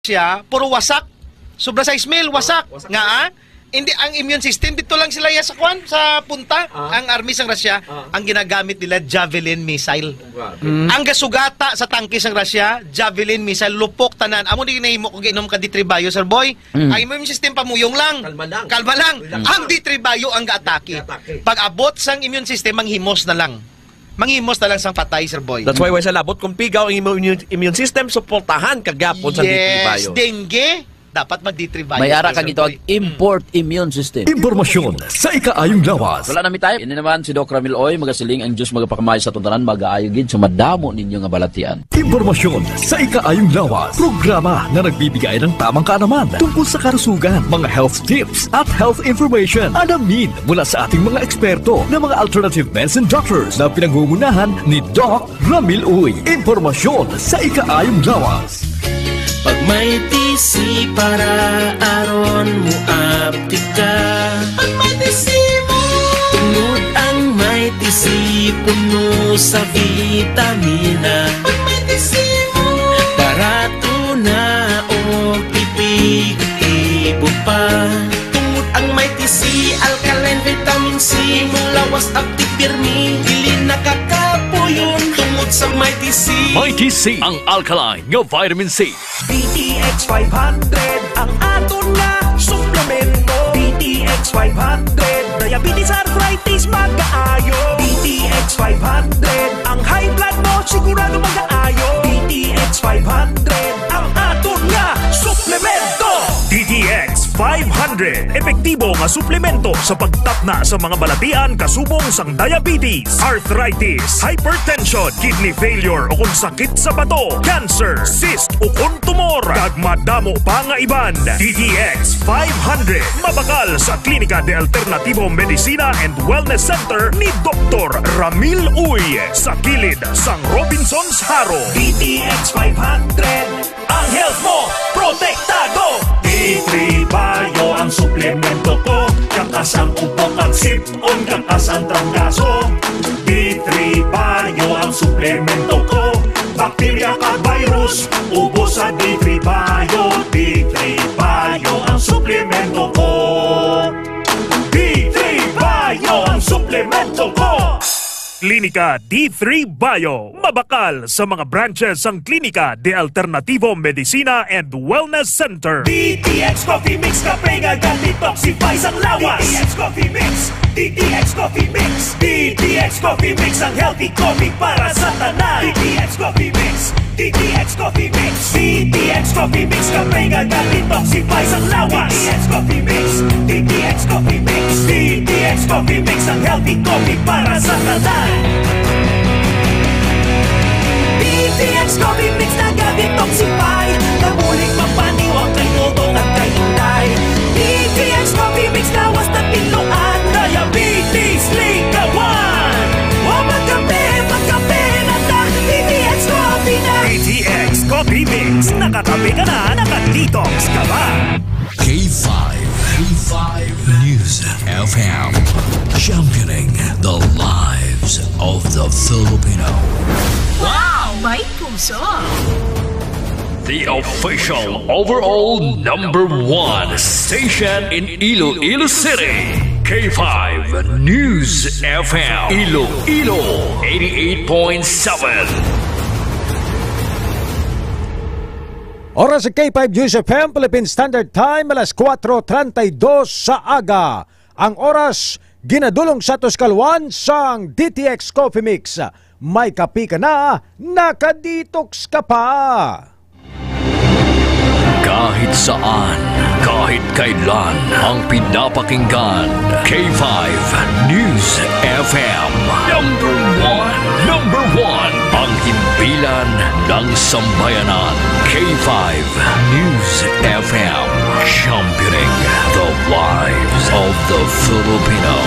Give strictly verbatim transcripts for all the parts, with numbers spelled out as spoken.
Russia, puro wasak. Sobra sais mil, wasak. Wasak. Nga, ah? Hindi, ang immune system, dito lang sila ya sa kwan, sa punta. Ah. Ang army sang Russia, Ah. ang ginagamit nila, Javelin missile. Grabe. Mm. Ang gasugata sa tangke sang Russia, Javelin missile, lupok tanan. Amo ni nahimo kung giinom ka D three Bio, Sir Boy. Mm. Ang immune system, pamuyong lang. Kalma lang. Kalma lang. Relax. Ang D three Bio ang gaatake. Gaatake. Pag abot sang immune system, manghimos na lang. Manghimos na lang sang patay, Sir Boy. That's why, way sa labot, kung pigaw ang imo immune, immune system, suportahan ka gyapon sa D three Yes, Bio. Dengue, dapat mag D three Bio May ara ka, ka Sir gitawag Boy. Import immune system. Impormasyon sa ikaayong lawas. Wala na mi time. Ini naman si Doc Ramil Oy, magasiling ang Diyos magapakamay sa tuntanan, magaayo gid sa madamo ninyo nga balatian. Impormasyon sa ikaayong lawas. Programa na nagbibigay ng tamang kaalaman tungkol sa kalusugan, mga health tips at health information. Alamin mula sa ating mga eksperto na mga alternative medicine doctors na pinangungunahan ni Doc Ramil Uy. Impormasyon sa ikaayong lawas. Pag may T C para aron mo aptika. Pag may T C mo. Tungod ang may T C puno sa vitamina. Pag may T C mo. Barato na o epektibo pa. Tungod ang may T C, alkaline vitamin C, imong lawas aptik pirmi, dili nakakapuyon tungod sa may T C. May T C, ang alkaline nga vitamin C. D T X five hundred, ang aton nga suplemento. D T X five hundred, diabetes, arthritis, magaayo. D T X five hundred, ang high blood mo sigurado magaayo. D T X five hundred, ang aton nga suplemento. D T X five hundred, epektibo nga suplemento sa pagtapna sa mga balatian kasubong sang diabetes, arthritis, hypertension, kidney failure, o kon sakit sa bato, cancer, cyst, o kon tumor, kag madamo pa nga iban. D T X five hundred, mabakal sa Klinika de Alternativo Medicina and Wellness Center ni Doktor Ramil Uy, sa kilid sang Robinsons Jaro. D T X five hundred, ang health mo protektado. D three Bio ang suplemento ko, kakas ang ubo kag sip-on, kakas ang trangkaso. D three Bio ang suplemento ko, bakterya kag virus, ubos sa D three Bio. D three Bio ang suplemento ko. D three Bio ang suplemento ko. Klinika D three Bio. Mabakal sa mga branches sang Klinika de Alternativo Medicina and Wellness Center. D T X Coffee Mix, kape nga ga-detoxify sang lawas. D T X Coffee Mix, D T X Coffee Mix, D T X Coffee Mix, ang healthy coffee para sa tanan. D T X Coffee Mix, D T X Coffee Mix, D T X Coffee Mix, kape nga ga-detoxify sang lawas. D T X Coffee Mix, D T X Coffee Mix, D T X Coffee Mix, ang healthy coffee para sa tanan. D T X Coffee Mix naga-detoxify, nabulig magpaniwang kay Toto kag kay Inday. D T X Coffee Mix lawas na tinluan, diabetes likawan. Wa magkape, magkape na ta, D T X Coffee na. D T X Coffee Mix, nakakape ka na, naka-detox ka pa. K five, K five News F M, championing the lives of the Filipino. Wow! May puso! The official overall number one station in Iloilo City, K five News F M, Iloilo, eighty-eight point seven. Oras sa K five News F M, Philippine Standard Time, alas kuwatro treinta y dos sa aga. Ang oras, ginadulong sa atos kaluan sang D T X Coffee Mix. May kape ka na, naka-detox ka pa. Kahit saan, kahit kailan, ang pinapakinggan, K five News F M. Number one, number one, ang himpilan ng sambayanan. K five News F M, championing the lives of the Filipino.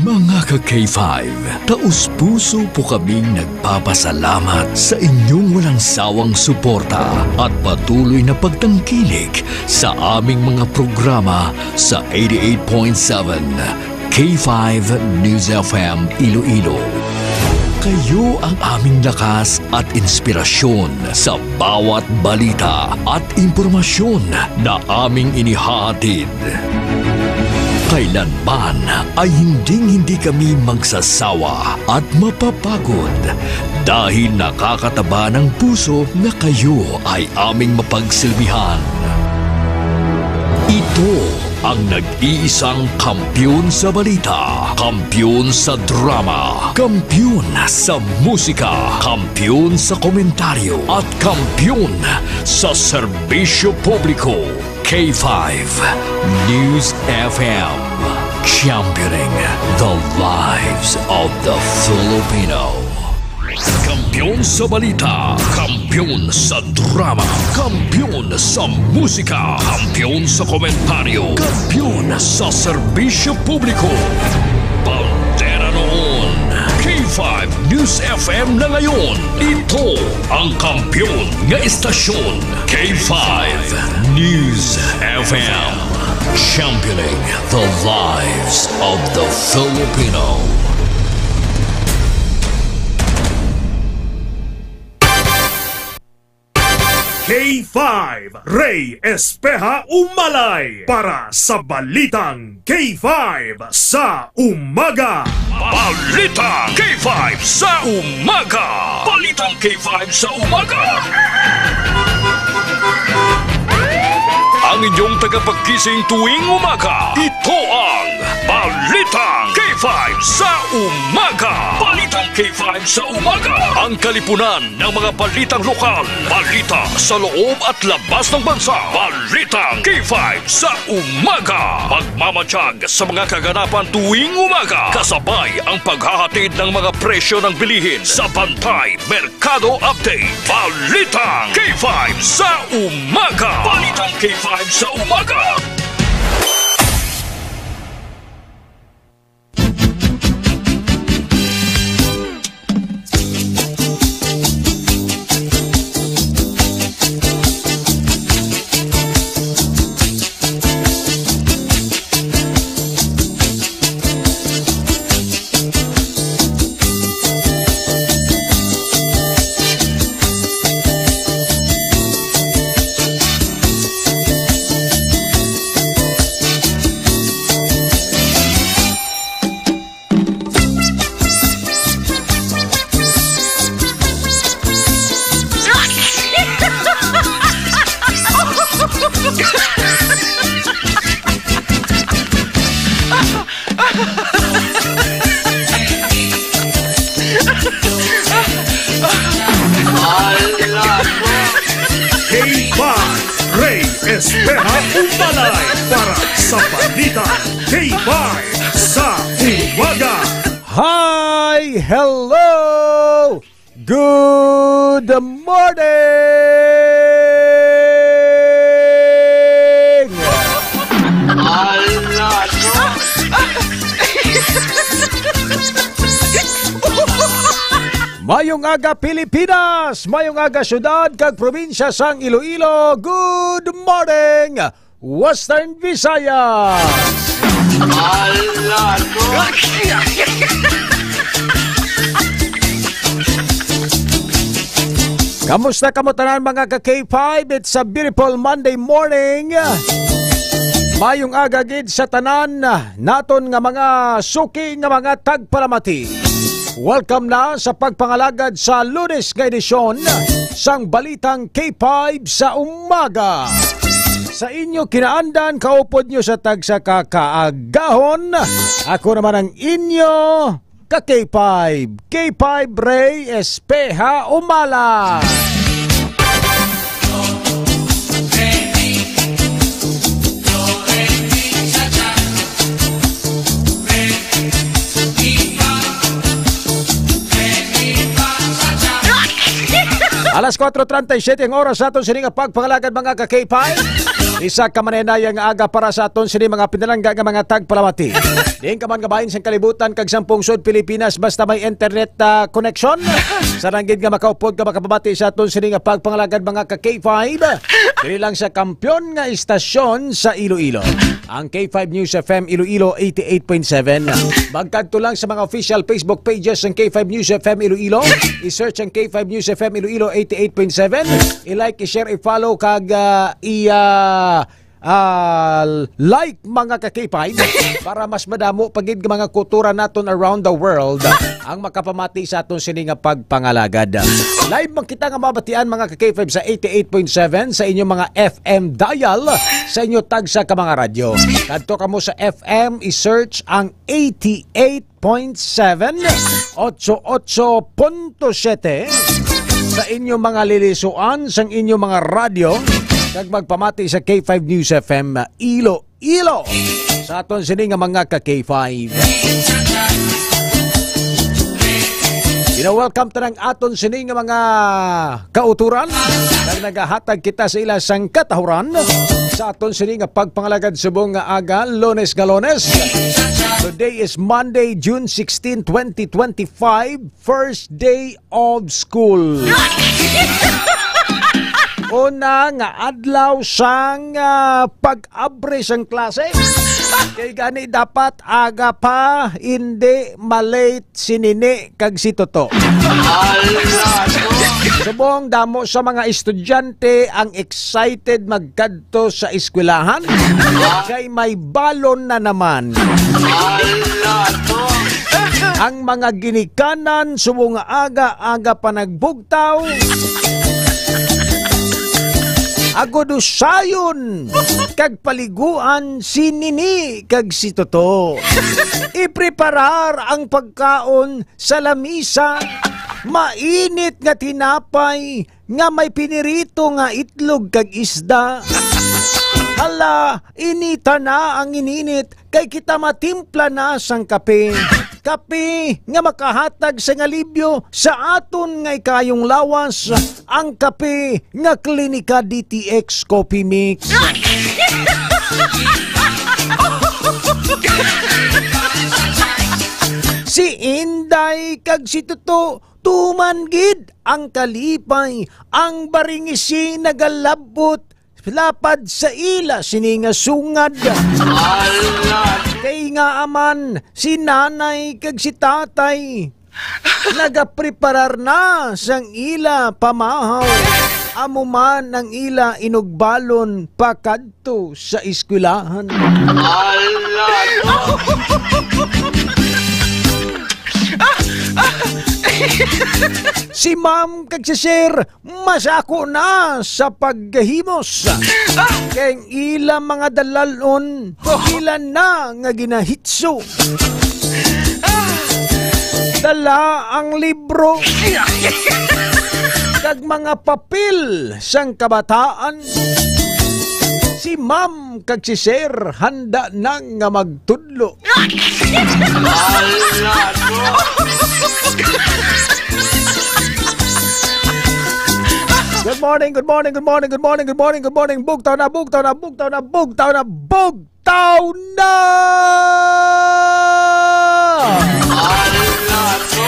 Mga ka-K five, taus-puso po kaming nagpapasalamat sa inyong walang sawang suporta at patuloy na pagtangkilik sa aming mga programa sa eighty-eight point seven K five News F M Iloilo. Kayo ang aming lakas at inspirasyon sa bawat balita at impormasyon na aming inihahatid. Kailanman ay hinding-hindi kami magsasawa at mapapagod dahil nakakataba ng puso na kayo ay aming mapagsilbihan. Ito ang nag-iisang kampiyon sa balita, kampiyon sa drama, kampiyon sa musika, kampiyon sa komentaryo, at kampiyon sa serbisyo publiko. K five News F M, championing the lives of the Filipino. Kampiyon sa balita, kampiyon sa drama, kampiyon sa musika, kampiyon sa komentaryo, kampiyon sa serbisyo publiko. Bandera noon, K five News F M na ngayon. Ito ang kampiyon nga estasyon, K five News F M. Championing the lives of the Filipino. K five, Ray Espeha Umalay para sa Balitang K five sa Umaga. Balitang K five sa Umaga. Balitang K five sa Umaga. Ang inyong tagapagkising tuwing umaga, ito ang Balitang K five sa Umaga. Balitang K five sa Umaga. Ang kalipunan ng mga balitang lokal, balita sa loob at labas ng bansa. Balitang K five sa Umaga. Magmamatyag sa mga kaganapan tuwing umaga, kasabay ang paghahatid ng mga presyo ng bilihin sa Bantay Merkado Update. Balitang K five sa Umaga. Balitang K five sa Umaga. K five, Ray Espeha Umalay para sa Balitang K five sa Umaga. Hi! Hello! Good morning! Mayong aga, Pilipinas! Mayong aga, syudad kag probinsya sang Iloilo. Good morning, Western Visayas! Ala, no? Kamusta kamo tanan, mga ka K five? It's a beautiful Monday morning. Mayong aga gid sa tanan naton nga mga suki nga mga tagpalamati. Welcome na sa pagpangalagad sa Lunes nga edisyon sang Balitang K five sa Umaga. Sa inyo kinaandan, kaupod nyo sa tagsa ka kaagahon. Ako naman ang inyo ka K five, K five Ray Espeha Umala. Alas kuwatro treinta y siete ang oras sa aton sini nga pagpangalagad, mga ka K five. Isa ka mananaya nga aga para sa aton sini mga pinalangga nga mga tagpalamati. Diin ka man nga bahin sang kalibutan kag sang pungsod Pilipinas, basta may internet, ah, connection. Sa ranggid nga makaupod ka makapamati sa aton sini nga pagpangalagad, mga ka K five. Diri lang sa kampiyon nga istasyon sa Iloilo. Ang K five News F M Iloilo eighty-eight point seven. Magkadto lang sa mga official Facebook pages ng K five News F M Iloilo. I-search ang K five News F M Iloilo eighty-eight point seven. I-like, i-share, i-follow, kag, ah, i-, ah, ah, like, mga ka K five, para mas madamo pa gid nga mga kultura naton around the world ang makapamati sa aton sini nga pagpangalagad. Live man kita nga mabatian, mga ka K five, sa eighty-eight point seven sa inyong mga F M dial, sa inyo tagsa ka mga radyo. Kadto kamo sa F M, i-search ang eighty-eight point seven, ocho ocho punto siyete, sa inyong mga lilisuan, sang inyong mga radyo, kag magpamati sa K five News F M Iloilo. Sa aton sini nga mga ka K five. Gina-welcome ta ang aton sini nga mga kauturan, kag nagahatag kita sa ila sang katahuran sa aton sini nga pagpangalagad subong nga aga, Lunes nga Lunes. Today is Monday, June sixteen, twenty twenty-five, first day of school. Una nga adlaw sang, ah, pag-abre sang klase. Kay gani dapat aga pa, hindi ma-late si Nini kag si Toto. Ala, to. Subong damo sa mga estudyante ang excited magkadto sa eskwelahan kay may balon na naman. Ala, to. Ang mga ginikanan subong nga aga-aga pa nagbugtaw. Agod usayon kag paliguan si Nini kag si Toto. Ipreparar ang pagkaon sa lamisa, mainit nga tinapay nga may pinirito nga itlog kag isda. Hala, inita na ang ininit, kay kita matimpla na sang kape. Kape nga makahatag sang alibyo sa aton nga ikayong lawas, ang kape nga Klinika D T X Coffee Mix. Si Inday kag si Tuto, tuman gid ang kalipay, ang baringisi nagalabot lapad sa ila sini nga sungad. Ala! Kay nga aman, si nanay kag si tatay nagapreparar na sang ila pamahaw. Amo man ang ila inugbalon pakadto sa eskwelahan. Ala! Si ma'am kag si sir masako na sa paghimos. Kay ang ila mga dalalon, ila na nga ginahitso. Dala ang libro kag mga papel sang kabataan. Si ma'am kag si sir handa na nga magtudlo. Ala, to. Good morning, good morning, good morning, good morning, good morning, good morning. Bugtaw na, bugtaw na, bugtaw na, bugtaw na, bugtaw na! Ala, to.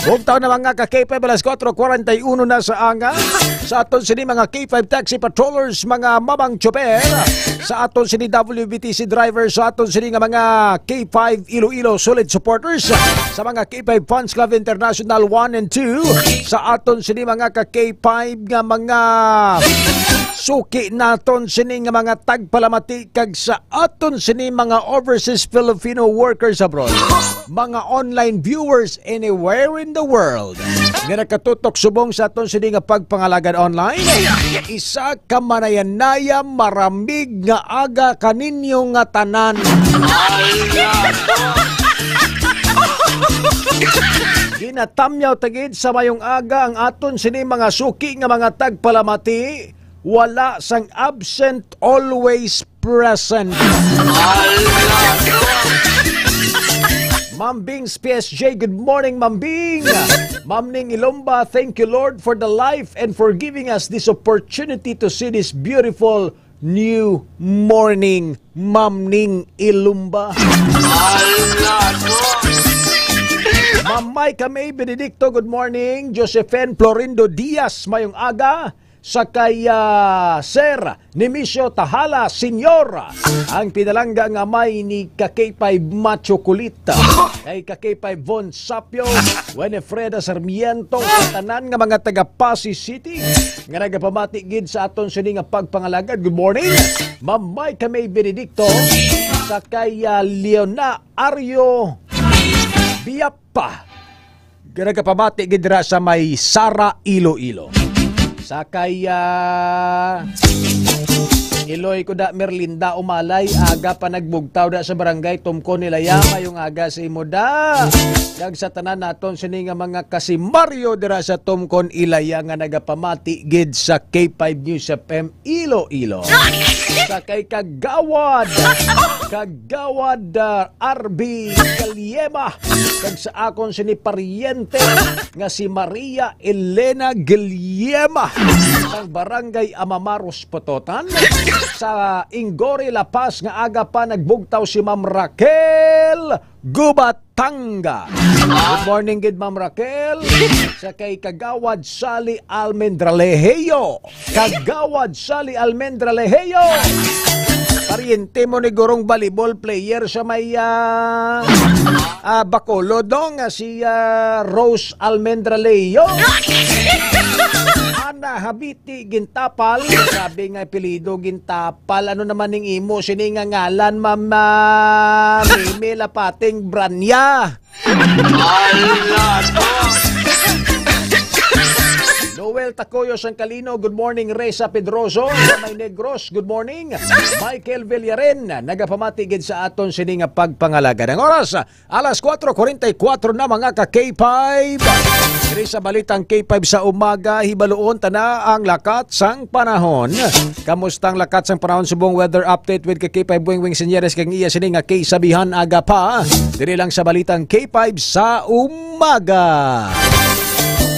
Bugtaw na, mga ka K five, alas kuwatro kwarenta y uno na sa aga. Sa aton sini mga K five taxi patrollers, mga mamang tsoper, sa aton sini W B T C drivers, sa aton sini nga mga K five Iloilo solid supporters, sa mga K five Fans Club International one and two, sa aton sini mga ka K five nga mga suki naton sini nga mga tagpalamati, kag sa aton sini mga overseas Filipino workers abroad, mga online viewers anywhere in the world nga nakatutok subong sa aton sini nga pagpangalagad online. Isa ka manayanaya, maramig nga aga kaninyo nga tanan. Ginatamyaw ta gid sa mayong aga ang aton sini mga suki nga mga tagpalamati. Wala sang absent, always present. Ma'am Bing sa P S J, good morning, Ma'am Bing. Ma'am Ning Ilumba, thank you, Lord, for the life and for giving us this opportunity to see this beautiful new morning, Ma'am Ning Ilumba. Ma'am Micah May Benedicto, good morning. Josephine Florindo Diaz, mayong aga. Sa kay, ah, Sir Nemesio Tahala Senior, ang pinalangga nga amay ni ka K five Macho Kulit, kay ka K five Von Sapio, Winifreda Sarmiento, sa tanan nga mga taga Passi City nga nagapamati gid sa aton sini nga pagpangalagad. Good morning, Ma'am Micah May Benedicto, sa kay, ah, Leona Ario Biapa. Nagapamati gid dira sa may Sara, Iloilo. Sa kay, ah, Iloy ko da, Merlinda Umalay, aga pa nagbugtaw da sa barangay Tumcon, Ilaya. Mayong aga sa imo da. Kag sa tanan naton sini nga mga kasimaryo dira sa Tumcon, Ilaya nga nagapamati gid sa K five News F M Iloilo. Sa kay Kagawad, Kagawad, ah, R B Galiema, kag sa akon sini paryente nga si Maria Elena Galiema, sang Barangay Amamaros, Pototan, sa Ingory, La Paz, nga aga pa nagbugtaw si Ma'am Raquel Gubatanga. Good morning gid, Ma'am Raquel. Sa kay Kagawad Sally Almendralejo. Kagawad Sally Almendralejo. Paryente mo ni gurong volleyball player sa may, ah, ah, Bacolod, no? Nga si, ah, Rose Almendralejo. Ana Habiti Gintapal. Grabe nga apelyido, Gintapal. Ano naman ning imo sini nga ngalan, Ma'am, ah, Mimi Lapating Branya? Ala, to. Noel Tacoyo Sangcalino, good morning. Reza Pedroso, sa may Negros, good morning. Michael Villaren, nagapamati gid sa aton sini nga pagpangalagad. Ang oras, alas kuwatro kuwarenta y kuwatro na, mga ka K five. Diri sa Balitang K five sa umaga, hibaluon ta na ang lakat sang panahon. Kamusta ang lakat sang panahon subong? Weather update with ka K five Wingwing Senyores kag iya sini nga kasabihan aga pa. Diri lang sa Balitang K five sa umaga.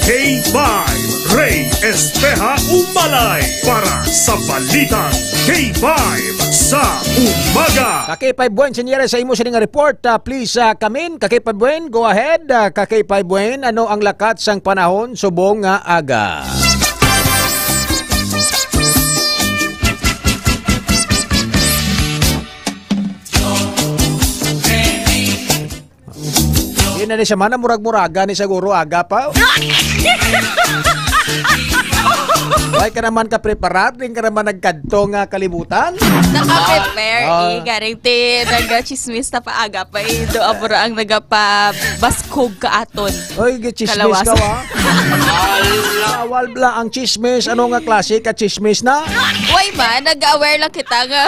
K five, Ray Espeha Umalay para sa Balitang K five sa umaga. Ka K five Buen, Senyores, sa imo sini nga report, ah, please, ah, come in. Ka K five Buen, go ahead. Ah, ka K five Buen, ano ang lakat sang panahon subong nga aga? Di na ni siya man, murag-muraga ni siguro aga pa. Why ka naman ka preparar? Di ka naman nagkadto nga kalibutan? Naka-prepare, ah, eh. Garing ti, nagachismis ta pa aga pa, eh. Do abura ang nagapabaskog ka aton. Oy, gichismis ka, kalawasan, wa? Bawal bala ang chismis. Ano nga klase ka chismis na? Why man? Nag-aware lang kita nga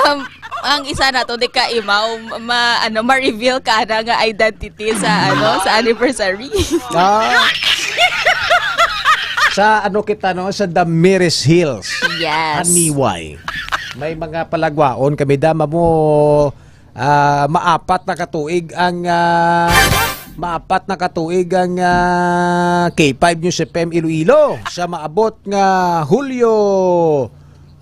ang isa nato di ka imaw, ma-, ano, ma-reveal ka na nga identity sa, ano, sa anniversary. Ah. Sa ano kita, no? Sa Damiris Hills. Yes. Aniway. May mga palagwaon kami, dama mo, ah, maapat na katuig ang, ah, maapat na katuig ang, ah, K five News F M Iloilo sa maabot nga Hulyo,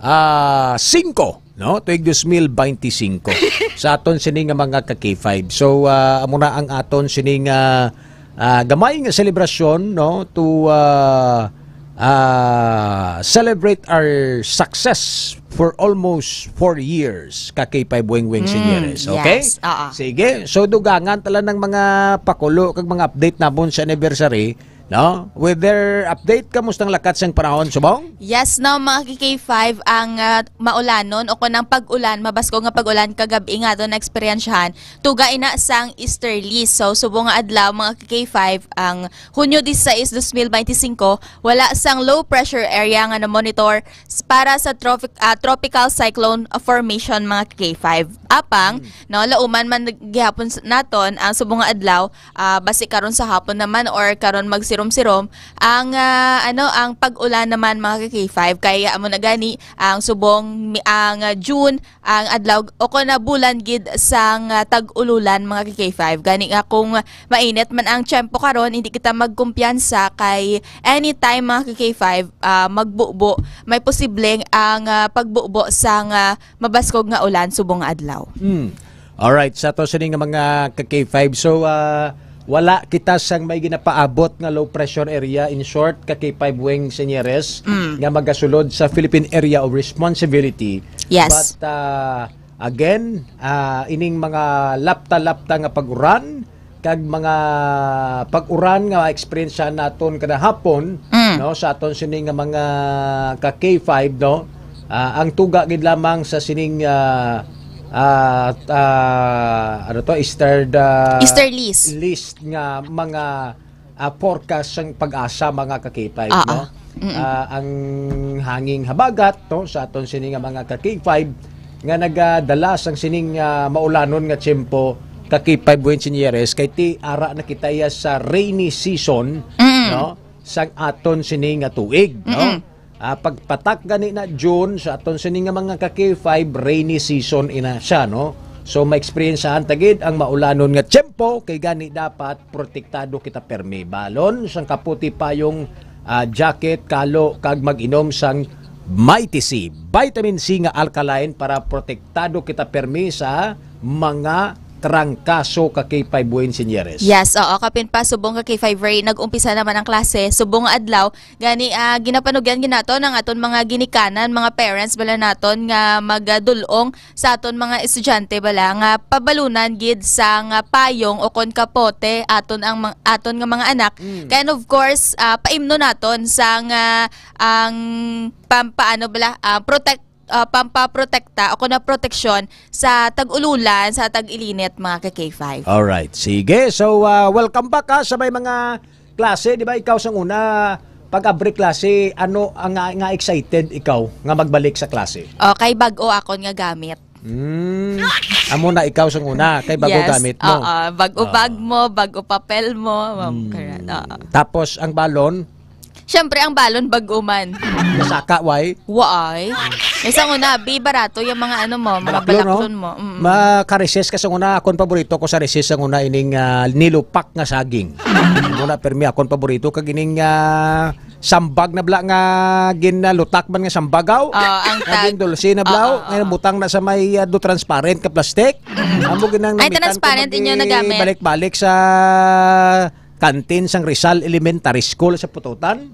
ah, singko, no? Tuig dos mil beintisinko. Sa aton sini nga mga ka K five. So, ah, amo na ang aton sini nga, ah, gamay nga selebrasyon, no? To, ah, ah, celebrate our success for almost four years, ka K five Wing Wing Mm, Senyores. Okay? Yes, oo. Sige. So, dugangan tala ng mga pakulo kag mga update namon sa anniversary. No? Weather update, kamusta ang lakat sang panahon subong? Yes, no, mga K K five, ang, ah, maulanon o kung ang pag-ulan, mabaskog nga pag-ulan kagabi nga aton naeksperyensyahan, tuga ina sang easterly. So, subong nga adlaw, mga K K five, ang Hunyo disisais, dos mil beintisinko, wala sang low pressure area nga na-monitor s-, para sa tropic-, ah, tropical cyclone formation, mga K K five. Apang, Hmm. no, lauman man gihapon s-, naton ang subong nga adlaw, ah, basi karon sa hapon naman or karon mag sirom-sirom ang, ah, ano, ang pag-ulan naman, mga ka-K five, kay amo na gani ang subong mi-, ang, ah, June, ang adlaw o kon na bulan gid sang, ah, tag-ululan, mga ka-K five. Gani nga kung mainit man ang tiyempo karon, hindi kita magkumpiyansa kay anytime, mga ka-K five, ah, magbubo, may posible ang, ah, pagbubo sang, ah, mabaskog nga ulan subong nga adlaw. Hmm. Alright, sa to sini nga mga ka-K five. So, ah, wala kita sang may ginapaabot nga low pressure area. In short, ka-K five Weng Senyeres, Mm. nga magasulod sa Philippine Area of Responsibility. Yes. But, ah, again, ah, ining mga lapta-lapta nga pag-uran, kag mga pag-uran nga ma-experience naton kada hapon, Mm. no, sa aton sini nga mga ka-K five, no? Ah, ang tuga gid lamang sa sining, ah, ah, ah, ano to, eastern, ah, Easterlies. list nga mga, ah, forecast sang PAGASA, mga ka-K five, Oo. no? Mm-mm. Ah, ang hanging habagat, no, sa aton sini nga mga ka-K five nga nagadala sang sining, ah, maulanon nga tiyempo, ka-K five Weng Senyeres, kay ti ara na kita iya sa rainy season, Mm. no, sang aton sini nga tuig, no? Mm-mm. Ah, pagpatak gani na June, sa aton sini nga mga ka-K five, rainy season ina siya, no? So, maeksperiyensahan ta gid ang maulanon nga tiyempo, kay gani dapat protektado kita permi. Balon sang kaputi, payong, ah, jacket, kalo, kag mag-inom sang Mighty C, vitamin C nga alkaline, para protektado kita permi sa mga trangkaso, ka-K five Weng Senyeres. Yes, oo, kapin pa, subong ka-K five Ray, nag-umpisa naman ang klase, subong nga adlaw, gani, ah, ginapanugyan gid naton ang aton mga ginikanan, mga parents bala naton nga magadul-ong sa aton mga estudyante bala nga pabalunan gid sang payong o kon kapote aton ang mang-, aton nga mga anak. Mm. Kay, and of course, ah, paimno naton sang, ah, ang pampaano bala, ah, protect, ah, pampaprotekta o kon na proteksyon sa tag-ululan, sa tag-ilinit, mga ka-K five. Alright. Sige. So, ah, welcome back, ha, sa may mga klase, di ba? Ikaw sang una, pag-abri klase, ano ang nga, nga excited ikaw nga magbalik sa klase? Okay, bag-o akon nga gamit. Mm. Amo na ikaw sang una, kay bag-o Yes. gamit mo. Oo, bag-o Ah. bag mo, bag-o papel mo, ma'am, Mm. correct. Oo. Tapos ang balon? Siyempre, ang balon bag-o man. Nasaka, why? Waay. May sang una, bi, barato yung mga ano mo, mga Balaklon, no? balaklon mo. Mm. Maka-recess ka sang una, akon paborito ko sa recess sang una ining, ah, nilupak nga saging. Muna, permi, akon paborito kag ining, ah, sambag na bala nga ginalutak man nga sambagaw. Oh, ang Nga tag- gindulsi na bala, Oo, nga oo. butang na sa may, ah, do transparent ka plastic. Amo ginang Ay, namitan ko transparent inyo nagamit? magbalik-balik sa kantin sang Rizal Elementary School sa Pututan.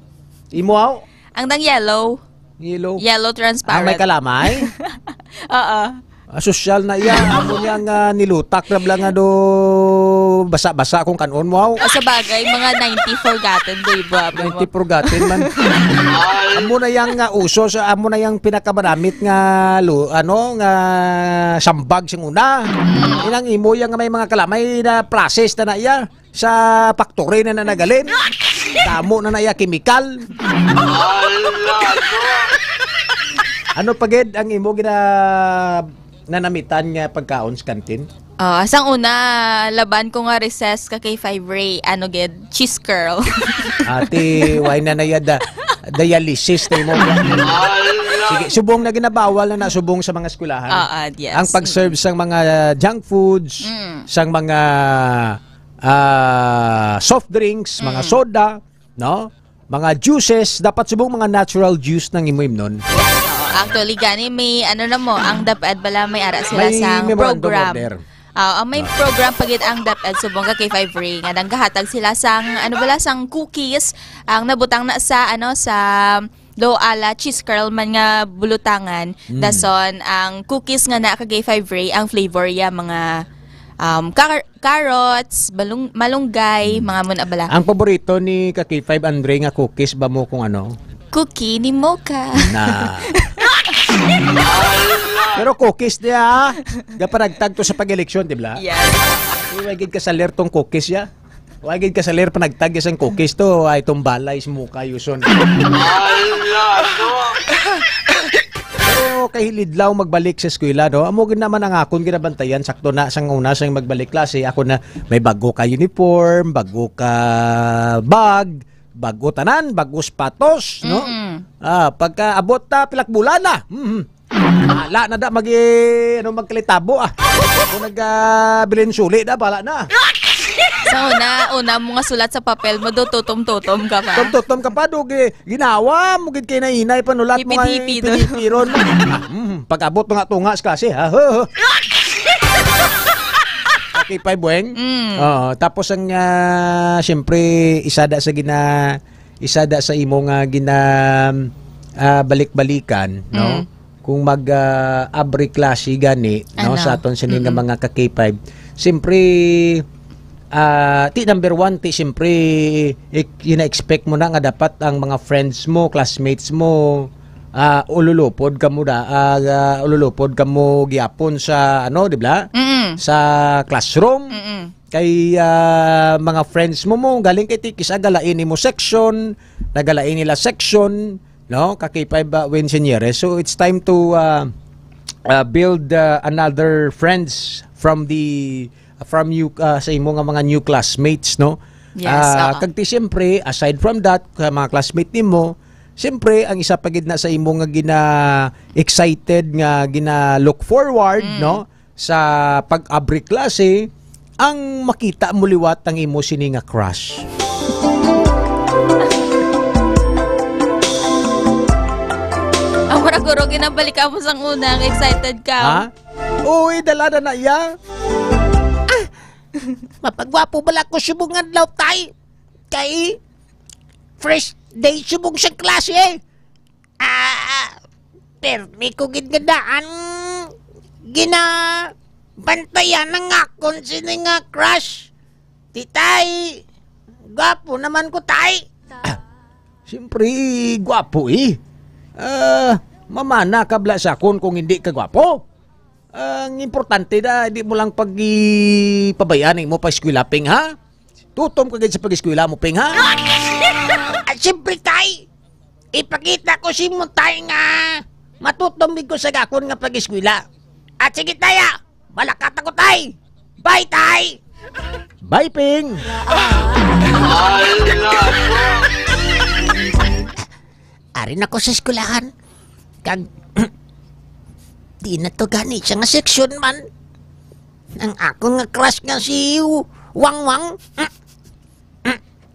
Imo, aw? Ang dang yellow. Yellow. Yellow transparent. Ah, may kalamay? Oo. Ah, sosyal na iya. Amo niya nga nilutak na bala nga do basa-basa kung kanon mo, aw. O, sa bagay, mga ninety forgotten, di ba? Ninety forgotten man. Amo na yang, ah, uso sa, amo na yang pinakamanamit nga lu-, ano, nga sambag sing una. Inang imo yang may mga kalamay na process na na iya. Sa factory na na nagalin. Damo na na iya chemical. Ano pa gid ang imo gina-, nanamitan nga pagkaon sa kantin? Ah, sang una, laban ko nga recess ka-K five Ray, ano gid, cheese curl. Ate, why na na iya da-, dialysis na imo? Sige, subong na ginabawal na na, subong sa mga eskwelahan. Ah, ah, yes. Ang pag-serve Mm. sang mga junk foods, Mm. sang mga ah, soft drinks, mga Mm. soda, no? Mga juices, dapat subong mga natural juice nang imo imnon. Oo, actually, gani may, ano na mo, ang DepEd bala may ara sila May sang memorandum program. order. Oo, may Ah. program pa gid ang DepEd subong ka-K five Ray nga nanggahatag sila sang, ano bala, sang cookies, ang nabutang na sa, ano, sa Lo ala cheese curl man nga bulutangan, Mm. dason ang cookies nga na ka-K five Ray, ang flavor ya mga, um, car-, carrots, balung-, malunggay, Mm. mga mun abala. Ang paborito ni ka-K five Andre nga cookies ba mo kung ano? Cookie ni Mocha. Na. Pero cookies niya, ha? Gapanagtag to sa pag-eleksyon, di ba? Yes. Uy, may gid kasaler tong cookies ya. Wa gid kasaler panagtag sang cookies to, ay, itong balay sa mukha, yuson. Ala, no? Pero kay hilidlaw magbalik sa eskwela, no? Amo gid naman ang akon ginabantayan, sakto na sang una sang magbalik klase, ako na may bago ka uniform, bago ka bag, Bag-o tanan, bag-o sapatos, no? Mm-mm. Ah, pagkaabot ta, pilak bulan na. Mhm. Wala na da, mag-, ano, magkalitabo, ah. Ako nag, ah, bilin suli da, bala na. Sa una, una mo nga sulat sa papel mo, do tutom-tutom ka pa. Tutom-tutom ka pa, do, gi-, ginawa mo, gid kay nainay, panulat mo nga Hipit-hipi, do. Hipit-hipi ron. Ah, mhm. Pag-abot mo nga tunga sa klase, ha? Ho, ho. Okay, Pay Bueng? Mm. Oo, tapos ang, ah, siyempre, isa da sa gina-, isa da sa imo nga gina-, ah, balik-balikan, no? Mm. Kung mag, ah, abri klase gani, no, Ano? sa aton sini nga Mm-mm. mga ka-K five, siyempre, ah, ti number one, ti siyempre, ik-, gina-expect mo na nga dapat ang mga friends mo, classmates mo, ah, ululupod kamo da, ah, ah, ululupod kamo gyapon sa, ano, di ba? Mm-mm. Sa classroom. Mm-mm. Kay, ah, mga friends mo, mo, galing kay ti kis-a galain nimo section, nagalain nila section, no? Ka-K five, ah, Win Senyere. So, it's time to, ah, ah, build, ah, another friends from the, from you, ah, sa imo nga mga new classmates, no? Yes, Ah, oo. kag ti, siyempre, aside from that, ka mga classmate nimo, siyempre, ang isa pa gid na sa imo nga gina-excited, nga gina-look forward, Mm. no? Sa pag-abri klase, ang makita mo liwat ang imo sini nga crush. Ang mura guro, ginabalik mo sang una, ang excited ka. Ha? Uy, dala na na iya. Ah, mapagwapo bala ko subong adlaw, tay. Kay first day subong sa klase, eh. Ah, permi ko gid nga daan ginabantayan ang akon sini nga crush. Ti, tay, gwapo naman ko, tay. Ah, siyempre, gwapo, eh. Ah, mamana ka bala sa akon kung hindi ka gwapo. Ang importante na, di mo lang pag-ipabayaan mo pa eskwela, Ping, ha? Tutom ka gid sa pag-eskwela mo, Ping, ha? Ah, siyempre, tay. Ipakita ko sa imo, tay, nga matutom gid ko sa akon nga pag-eskwela. At sige, tay, ah. Malakat ako, tay. Bye, tay. Bye, Ping. Ari na ko sa eskwelahan. Kag, di na to gani siya nga section man. Ang akon nga crush nga si Wangwang.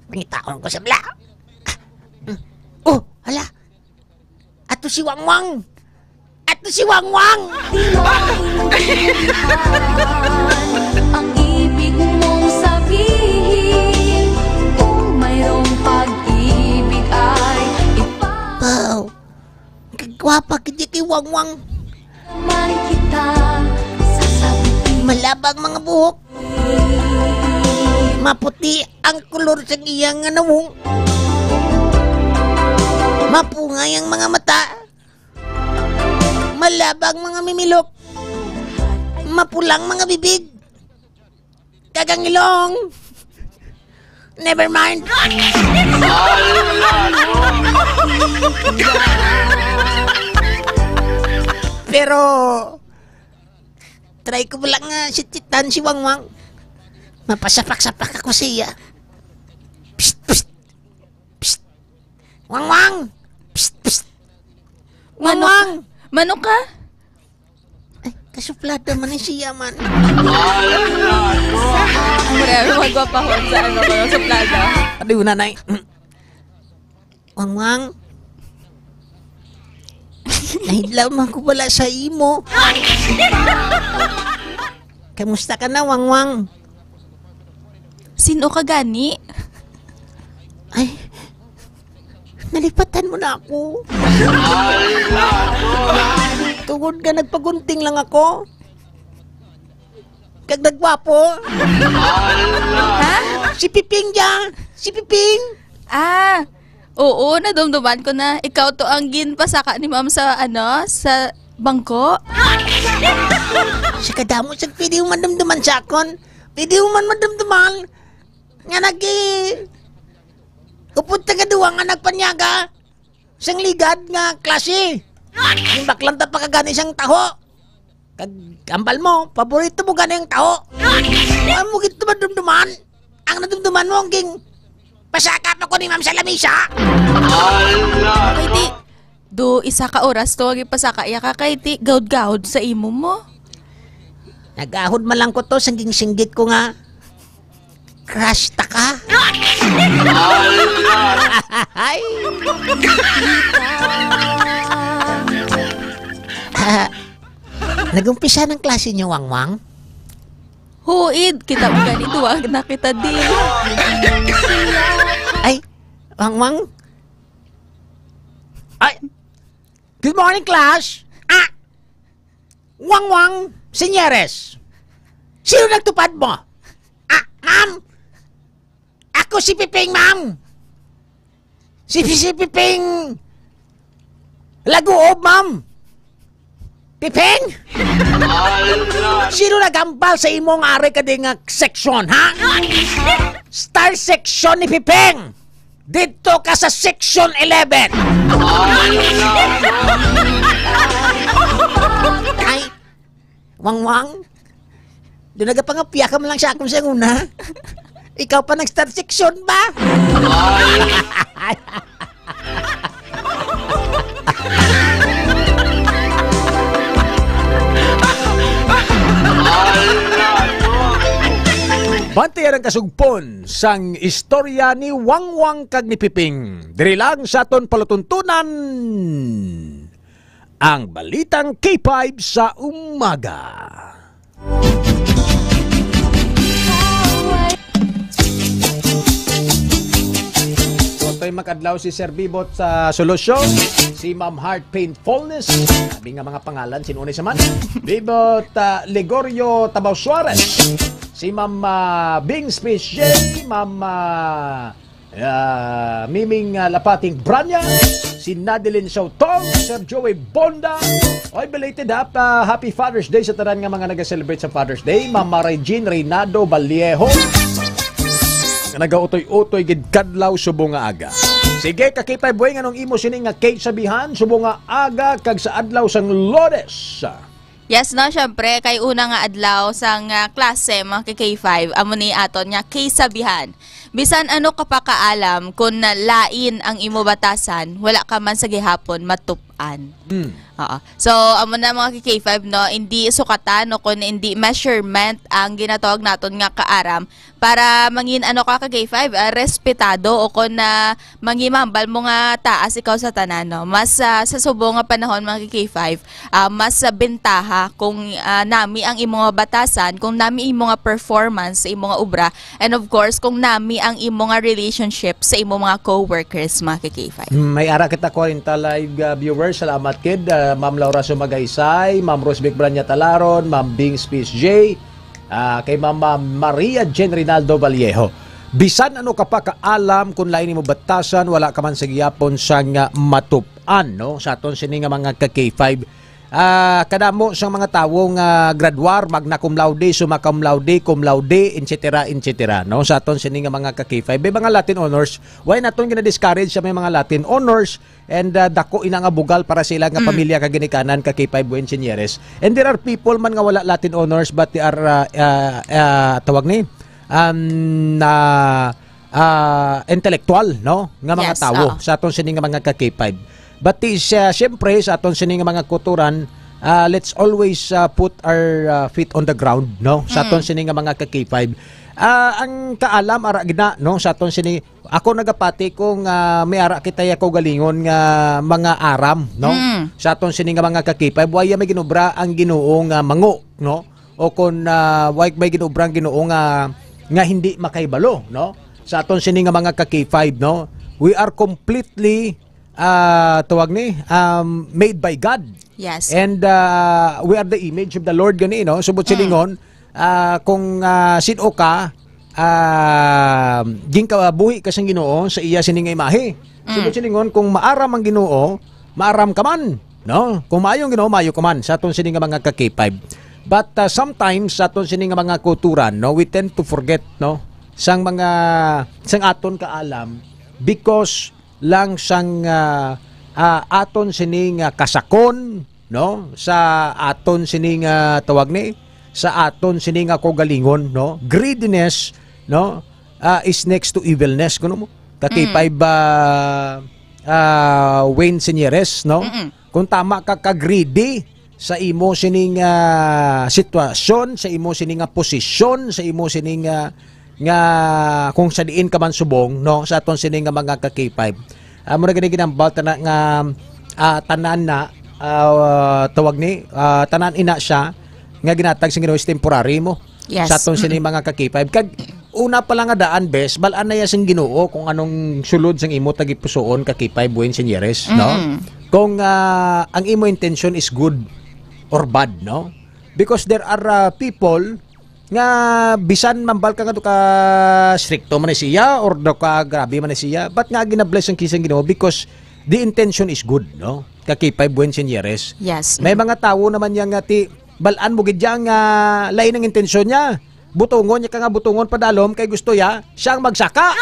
Pangitaon ko sa bala. Oh, hala. Ato si Wangwang. Ato si Wangwang. Ang ibig mong sabihin, kung mayroong pag-ibig ay ipa- Wow. Kagwapa gid kay Wangwang. Naman kita sasagutin. Malaba ang mga buhok. Maputi ang kulor sa iya nga nawong. Mapungay ang mga mata. Malaba ang mga mimilok. Mapulang mga bibig. Kag ang ilong. Never mind. Pero, try ko lang nga sititan si Wangwang. Mapasapak-sapak ako siya. Psst, psst. Psst. Wangwang! Psst, psst. Mano Wangwang! Mano ka? Ay, kasuplada man ni siya man. Mura, magwapahon sa ano ko, suplada. Ano yun, nanay? Wangwang? Nahidlaw man ko pala sa imo. Kamusta ka na, Wangwang? Sino ka gani? Ay, nalipatan mo na ako. Tungod nga nagpagunting lang ako. Kag nagwapo. Ha? Si Piping dya. Si Piping. Ah, oo, nadumduman ko na. Ikaw to ang ginpasaka ni ma'am sa, ano, sa bangko? Sa kadamo sa pwede mo madumduman sa akon. Pwede mo man madumduman. Nga nag-, upod ta nga duwa nga nagpanyaga sang ligad nga klase. Yung baklan ta pakagani sang taho. Kag ambal mo, paborito mo gani ang taho. Amo gid to madumduman. Ang nadumduman mo, ang ging Pasaka pa ko ni ma'am sa lamisa. Kay di, do isa ka oras to, agi pasaka iya ka kay di, gaud-gaud sa imo mo. Nagahod man lang ko to, singging-singgit ko nga, crush ta ka. Ay. Ah, nag-umpisa ng klase niyo, Wangwang? Huid, kita mo gani, duwag na kita di. Ay, Wangwang. Ay, good morning, class. Ah, Wangwang Sinyeres. Sino nagtupad mo? Ah, ma'am. Ako si Piping, ma'am. Si, si Piping Laguob, ma'am. Piping? Sino nagambal sa imong ari ka di nga section, ha? Star section ni Piping. Dito ka sa section eleven. Ay, Wangwang, do nagapangapya ka man lang sa akon sa una. Ikaw pa nag-start section ba? Bantayan ang kasugpon sang istorya ni Wangwang kag ni Piping. Diri lang sa aton palatuntunan, ang Balitang K five sa Umaga. Utoy makadlaw si Sir Bibot sa Solusyon, si Ma'am Heart Painfulness, sabi nga mga pangalan, sino ni sa man? Bibot, ah, Ligorio Tabaw Suarez, si Ma'am, ah, Bing Species, Ma'am, ah, ah, Miming, ah, Lapating Branya, si Nadeline Sautong, Sir Joey Bonda. Oy, belated hap-, ah, happy Father's Day sa tanan nga mga nag-celebrate sa Father's Day. Mama Regine Reynado Vallejo, nga nagautoy-utoy gid kadlaw subong nga aga. Sige, kakipay buhay, nganong imo sini nga cake sabihan subong nga aga kag sa adlaw sang Lunes? Yes, no, syempre, kay una nga adlaw sang, ah, klase, mga ka-K five, amo ni aton nga cake sabihan. Bisan ano ka pa kaalam, kun lain ang imo batasan, wala ka man sa gihapon matup-an. Mm. Oo. So, amo na, mga ka-K five, no, hindi sukatan o kun hindi measurement ang ginatawag naton nga kaaram para mangin ano ka ka-K five, ah, respetado o kun, ah, mangimambal mo nga taas ikaw sa tanan, no? Mas, ah, sa subong nga panahon, mga ka-K five, ah, mas, ah, bentaha kung, ah, nami ang imo nga batasan, kung nami imo nga performance sa imo nga obra, and of course, kung nami ang imo nga relationship sa imo mga co-workers, mga ka-K five. Mm, may ara kita kwarenta live, ah, viewers. Salamat, kid. Ah, Ma'am Laura Sumagaysay, Ma'am Rosbic Branya Talaron, Ma'am Bing Space J, ah, kay Mama Maria Jane Rinaldo Vallejo. Bisan ano ka pa kaalam, kung lain imo batasan, wala ka man sa gihapon sang, ah, matup-an, no? Sa aton sini nga mga ka-K five, ah, kadamo sang mga tawo nga graduar, magna cum laude, summa cum laude, cum laude, et cetera, et cetera, no? Sa aton sini nga mga ka-K five, may mga Latin honors. Why naton gina-discourage sa may mga Latin honors? And, ah, dako ina nga bugal para sa ila nga Mm. pamilya kag ginikanan, ka-K five Buen Sinyeres. And there are people man nga wala Latin honors, but they are, ah, ah, ah, tawag ni, um, na, ah, intellectual, no? Nga mga Yes, tawo oo. sa aton sini nga mga ka-K five. But is, ah, siyempre, sa aton sini nga mga kulturan, ah, let's always, ah, put our, ah, feet on the ground, no? Sa aton Mm. sini nga mga ka-K five. Ah, ang kaalam, ara gina, no? Sa aton sini, ako nagapati ko nga may ara kita ya kaugalingon nga mga aram, no? Mm. Sa aton sini nga mga ka-K five, waya may ginobra ang Ginoo nga mango, no? O kon, ah, way may ginobra ang Ginoo nga, nga hindi makahibalo, no? Sa aton sini nga mga ka-K five, no? We are completely, ah, tawag ni, um, made by God. Yes. And, ah, we are the image of the Lord gani, no? Subot Mm. silingon, ah, kung, ah, sin-o ka, ah, ginkabuhi ka sang Ginoo sa iya sini nga imahe. Mm. Subot silingon, kung maaram ang Ginoo, maaram ka man, no? Kung maayo ang Ginoo, maayo ka man sa aton sini nga mga ka-K five. But, ah, sometimes sa aton sini nga mga kulturan, no, we tend to forget, no, sang mga, sang aton kaalam because lang sang, ah, ah, aton sini nga kasakon, no, sa aton sini nga tawag ni, sa aton sini nga kaugalingon, no, greediness, no, ah, is next to evilness, kuno mo. ka K five, ah, ah, Wayne Senyeres, no? Mm-mm. Kung tama ka ka-greedy sa imo sining, ah, sitwasyon, sa imo sining nga posisyon, sa imo sining, ah, nga kung sa diin ka man subong, no, sa aton sining nga mga ka K five. Amo na gani ginambal tana nga, ah, tanan na, ah, tawag ni, ah, tanan ina siya nga ginatag sa Ginoo is temporary mo. Yes. Sa aton sini Mm-mm. mga ka K five. Kag una pa lang nga daan, bes, bal-an na ya sing Ginoo kung anong sulod sang imo tagipusoon ka K five Wayne Senyeres, no? Mm-mm. Kung, ah, ang imo intention is good or bad, no? Because there are, ah, people nga bisan mambal ka nga do ka stricto man ni siya or do ka grabe man ni siya, but nga ginabless ang kisang Ginoo because the intention is good, no? Ka K five Wayne Senyeres. Yes. May Mm. mga tawo naman niya nga ti, bal-an mo gid ya nga lain ang intensyon niya. Butungon niya ka nga butungon padalom kay gusto ya siyang magsaka.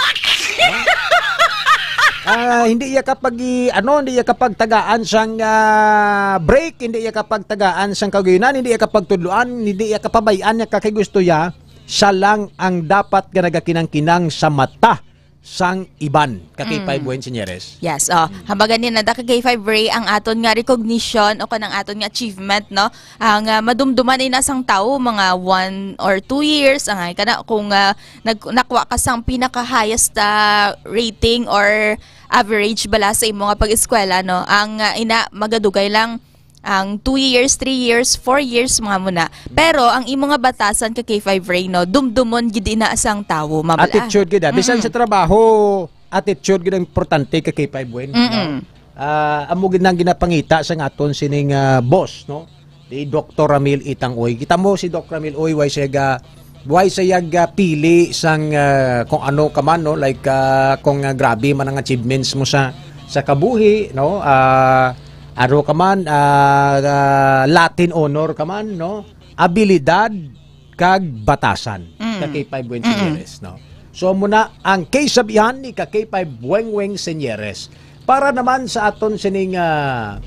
Ah, hindi iya kapag i-, ano, hindi iya kapagtagaan sang, ah, break, hindi iya kapagtagaan sang kaguyunan, hindi iya kapagtudloan, hindi iya kapabay-an niya ka kay gusto ya, siya lang ang dapat nga nagakinangkinang sa mata sang iban. Ka K five Mm. Buen Senyeres. Yes, oh. Hamba gani na da ka K five Ray ang aton nga recognition o kanang aton nga achievement, no? Ang, ah, madumduman ni na sang tawo, mga one or two years, ang ay kana kung, ah, nag-, nakuha ka sang pinaka-highest, ah, rating or average bala sa imo nga pag-eskwela, no? Ang, ah, ina, magadugay lang ang two years, three years, four years, mga muna. Pero ang imo nga batasan ka K five Ray, no, dumdumon gid ina sang tawo, mabala. Attitude gid, ah. Bisan Mm-mm. sa trabaho, attitude gid ang importante ka K five Buen, no? Mm-mm. Ah, amo gid nang ginapangita sa aton sining, ah, boss, no? Di Doktor Ramil Itang Uy. Kita mo si Doc Ramil Uy, way siya ga-, way siya ga pili sang, ah, kung ano ka man, no? Like, ah, kung, ah, grabe man ang achievements mo sa, sa kabuhi, no? Ah, ano ka man, ah, ah, Latin honor ka man, no? Abilidad kag batasan Mm. ka K five Buen Mm. Senyeres, no? So, muna ang kay sabihan ni ka K five Bueng Weng Senyeres. Para naman sa aton sining, ah,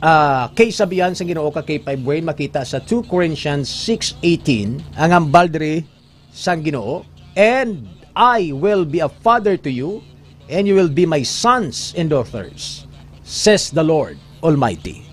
ah, kay sabihan sa Ginoo ka K five Buen, makita sa two Corinthians six eighteen, ang hambal diri sang Ginoo, "And I will be a father to you, and you will be my sons and daughters, says the Lord Almighty."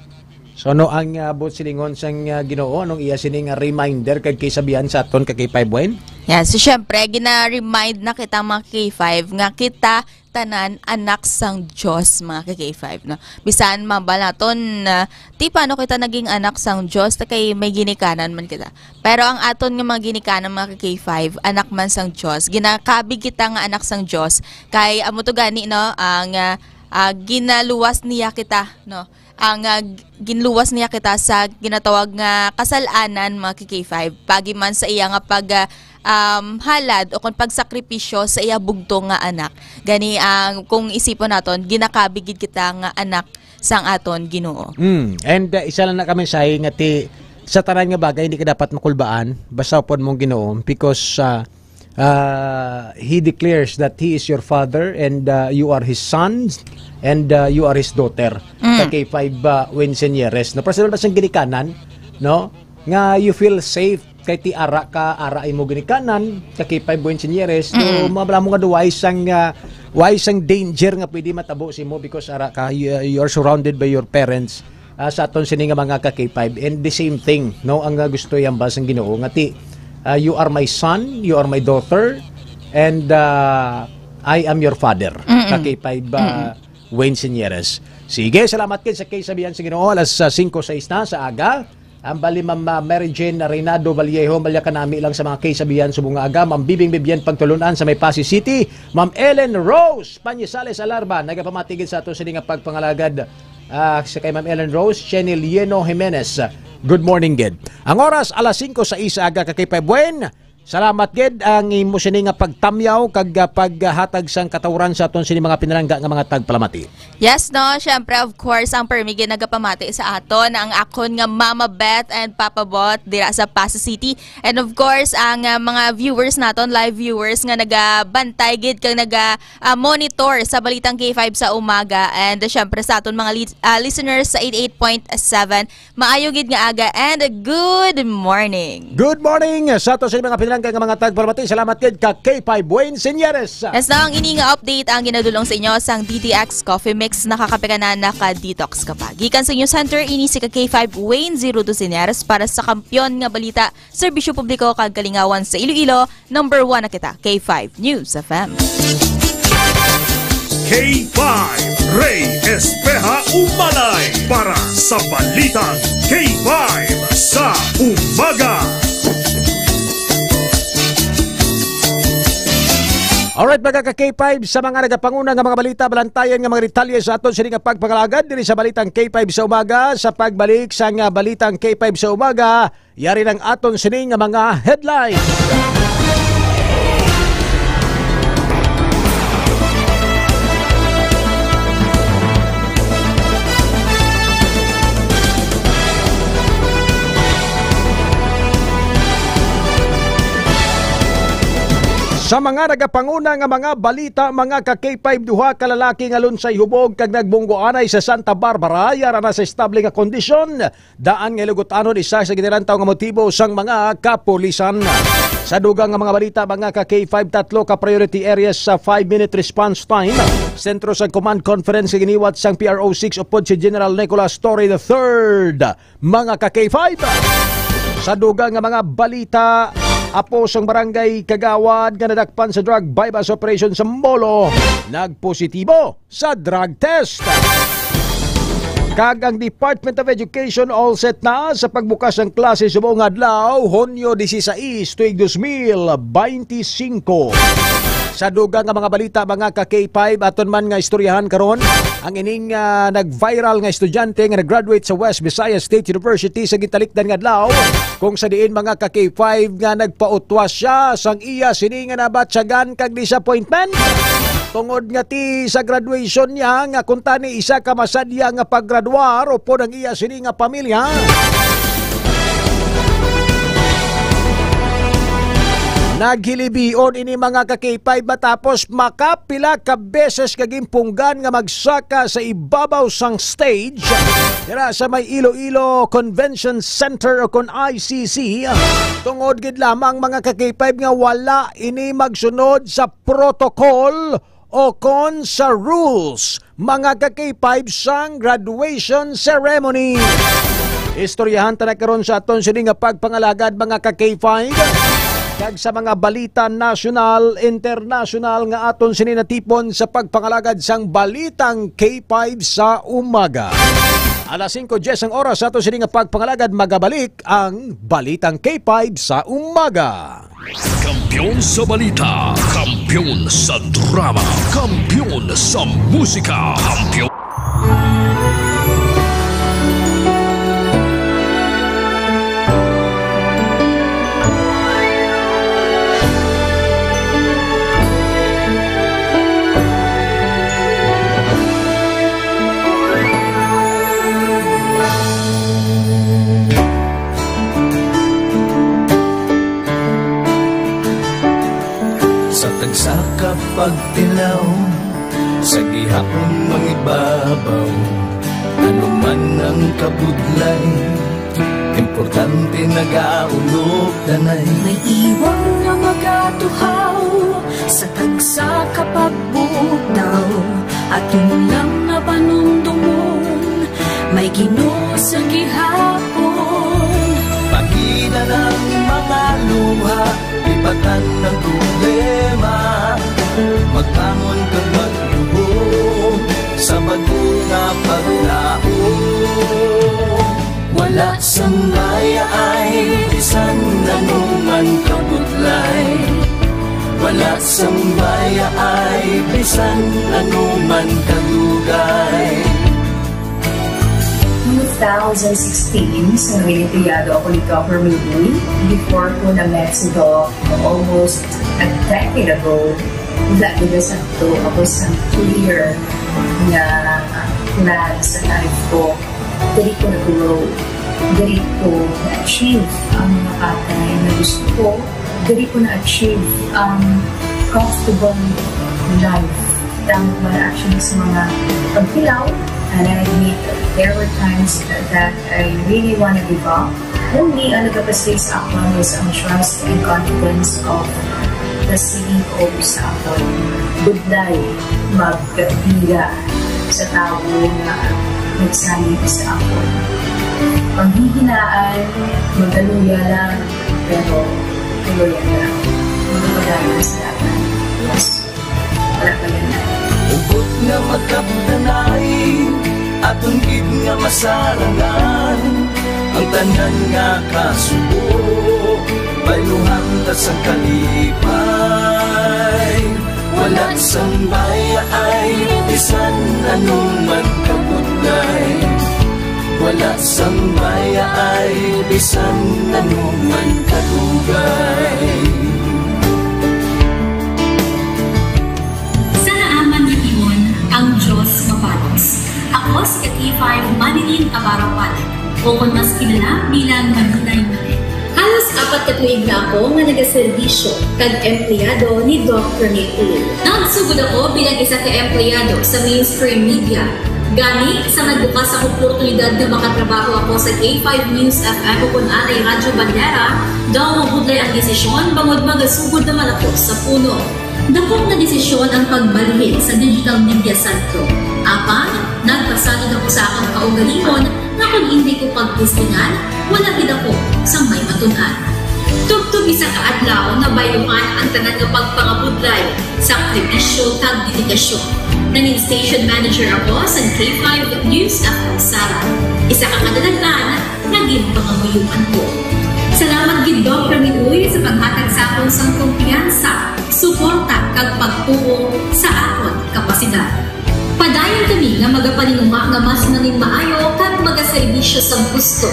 So, ano ang, ah, buot silingon sang, ah, Ginoo? Anong iya sini nga reminder kag kisabihan sa aton ka K five Buen? Yeah, so syempre, gina-remind na kita, mga K five, nga kita tanan anak sang Dios, mga ka K five, no? Bisan mabal naton, ah, ti paano kita naging anak sang Dios, ta kay may ginikanan man kita. Pero ang aton nga mga ginikanan, mga ka K five, anak man sang Dios, ginakabig kita nga anak sang Dios, kay amo to gani, no, ang, ah, ah, ginaluwas niya kita, no? Ang, ah, g-, ginluwas niya kita sa ginatawag nga kasal-anan, mga ka K five, pagi man sa iya nga pag, ah, um, halad o kon pagsakripisyo sa iya bugtong nga anak. Gani, ah, kung isipon naton, ginakabig gid kita nga anak sang aton Ginoo. Mm. And, uh, isa lang na ka mensahe nga ti, sa tanan nga bagay, hindi ka dapat makulbaan, basta upod mong Ginoo, because, uh, uh, He declares that He is your Father and, uh, you are His son and, uh, you are His daughter. Mm. Ka K five, uh, Win Senyeres. No? Personal ba siyang ginikanan, no? Nga you feel safe kay ti ara ka, ara imo ginikanan, ka K five Buen Senyeres, so, Mm. mabala mo nga duway sang, ah, way sang danger nga pwede matabo sa imo because ara ka, you, you are surrounded by your parents, ah, sa aton sini nga mga ka K five. And the same thing, no, ang, ah, gusto iyang basang Ginoo nga ti, ah, "You are my son, you are my daughter, and, ah, I am your father." Mm-mm. Ka K five, ah, Mm-mm. Wayne Senyeres. Sige, salamat kid sa kay sabihan sa Ginoo. Alas, ah, singko sais na sa aga. Ang bali, Ma'am, ah, Mary Jane Reynado Vallejo, malya ka nami lang sa mga kay sabihan subong nga aga. Ma'am Bibing Bibian Pagtulunan sa may Passi City. Ma'am Ellen Rose Pañizales Alarba, nagapamati gid sa ato sini nga pagpangalagad, ah, sa kay Ma'am Ellen Rose, Chenny Lieno Jimenez. Good morning gid. Ang oras, alas singko sais sa aga, ka K five Buen. Salamat gid ang imo sini nga pagtamyaw kag, ah, paghatag sang katawran sa aton sini mga pinalangga nga mga tagpalamati. Yes, no? Syempre, of course, ang permi gid nagapamati sa aton ang akon nga Mama Beth and Papa Bot dira sa Passi City. And of course, ang, ah, mga viewers naton, live viewers nga nagabantay gid kag naga, ah, monitor sa Balitang K five sa umaga. And, ah, syempre, sa aton mga li-, ah, listeners sa eighty-eight point seven, maayo gid nga aga and good morning. Good morning sa ato sa mga Ang nga mga tagpamati, salamat gid ka K five Wayne Señores. Yes, na ang ini nga update ang ginadulong sa inyo sang D T X Coffee Mix. Nakakape ka na, naka-detox ka pa. Gikan sa inyong center, ini si ka K five Wayne Zero Dos Señores para sa Kampiyon nga Balita, Serbisyo Publiko kag Kalingawan sa Iloilo. Number one na kita, K five News F M. K five, Ray Espeha Umalay para sa Balitang K five sa Umaga. Alright, mga ka K five, sa mga nagapanguna nga mga balita, balantayan nga mga detalye sa aton sini nga pagpangalagad diri sa Balitang K five sa Umaga, sa pagbalik sa nga Balitang K five sa Umaga, yari ng aton sini nga mga headline. Sa mga nagapanguna nga mga balita, mga ka K five, duha ka lalaki nga lunsay hubog kag nagbunggo anay sa Santa Barbara, yara na sa estable nga kondisyon. Daan nga ilugot-anon isa sa ginilantaw nga motibo sang mga kapulisan. Sa dugang nga mga balita, mga ka K five, tatlo ka priority areas sa five-minute response time. Sentro sa command conference nga giniwat sang P R O six upod si General Nicolas Torre the third. Mga ka K five, sa dugang nga mga balita, apo sang barangay kagawad nga nadakpan sa drug buy-bust operation sa Molo, nagpositibo sa drug test. Kag ang Department of Education all set na sa pagbukas ng klase subong adlaw, Hunyo dieciséis, tuig dos mil beintisinko. Sa dugang nga mga balita, mga ka K five, aton man nga istoryahan karon ang ining, ah, nag-viral nga estudyante nga nag-graduate sa West Visayas State University sa gitalikdan nga adlaw, kung sa diin, mga ka K five, nga nagpautwas siya sang iya sini nga nabatyagan kag disappointment. Tungod nga ti sa graduation niya nga kuntani isa ka masadya nga paggraduar upod ang iya sini nga pamilya. Naghilibion ini, mga ka K five, matapos makapila ka beses ka ginpunggan nga magsaka sa ibabaw sang stage dira sa may Iloilo Convention Center o kon I C C, tungod gid lamang, mga ka K five, nga wala ini magsunod sa protocol o kon sa rules, mga ka K five, sang graduation ceremony. Istoryahan ta na karon sa aton sini nga pagpangalagad, mga ka K five, kag sa mga balita nasyonal, internasyonal nga aton sini natipon sa pagpangalagad sang Balitang K five sa Umaga. Alas singko dies ang oras sa aton sini nga pagpangalagad, magabalik ang Balitang K five sa Umaga. Kampiyon sa balita, kampiyon sa drama, kampiyon sa musika, kampiyon. Sa tagsa ka pagtilaw, sa gihapon mangibabaw, ano man ang kabudlay, importante nagaulog tanay. May iwang nga magatuhaw sa tagsa ka pagbutaw, aton lang nga panumdumon, may Ginoo sa gihapon. Pahina lang mga luha, lipatan ang problema, magbangon kag magluhod sa bag-o nga paglaom. Wala sang mayaay bisan ano man kabudlay. Wala sang mayaay bisan ano man kadugay. Two thousand sixteen, sa Noyenteyado ako ni Governor Louie, before ko na-met si Doc almost a decade ago. Wala gid sa to, ako sa clear nga plan sa life ko. Diri ko nag-grow. Diri ko na-achieve ang mga bagay na gusto ko. Diri ko na-achieve ang comfortable life. Tama man actually sa mga pagkilaw, and I admit there were times that I really wanna give up. Only ang nagapastig sa akon is ang trust and confidence of the C E O sa akon. Budlay, magkapira sa tawo nga nagsalig sa akon. Panghihinaan, magkaluya lang, pero tuloy lang. Magpapadayon sa akon. Yes. Wala pa yan. Hugot nga magkabtanay, aton gid nga masarangan ang tanan nga kasubo. Bayluhan ta sang kalipay, wala sang bayaay, bisan anong man kabudlay. Wala sang bayaay, bisan anong man kadugay. Sa naaman nga tion, ang Dios mabalos. Ako si ka K five Manilyn Navarro Palit, o kon mas kilala bilang Manilay Manilyn. Halos apat ka tuig na ako nga nagaserbisyo kag empleyado ni Doc Rene Uy. Nagsugod ako bilang isa ka empleyado sa mainstream media. Gani, sa nagbukas ang oportunidad nga makatrabaho ako sa K five News F M o kon anay Radyo Bandera, daw mabudlay ang desisyon bangod magasugod naman ako sa puno. Dako nga desisyon ang pagbalhin sa digital media center. Apan, nagpasalig ako sa akon kaugalingon nga kon indi ko pagtestingan, wala gid ako sang may matun-an. Tubtob isa ka adlaw, nabayluhan ang tanan nga pagpangabudlay, sakripisyo, kag dedikasyon. Nangin station manager ako sa K five News F M Sara. Isa ka kadalaghan nga ginpangamuyoan ko. Salamat gid, Doc Rene Uy, sa paghatag sa akon sang kumpiyansa, suporta, kag pagtuo sa akon kapasidad. Padayon kami nga magapaninguha nga mas manginmaayo kag magaserbisyo sang husto.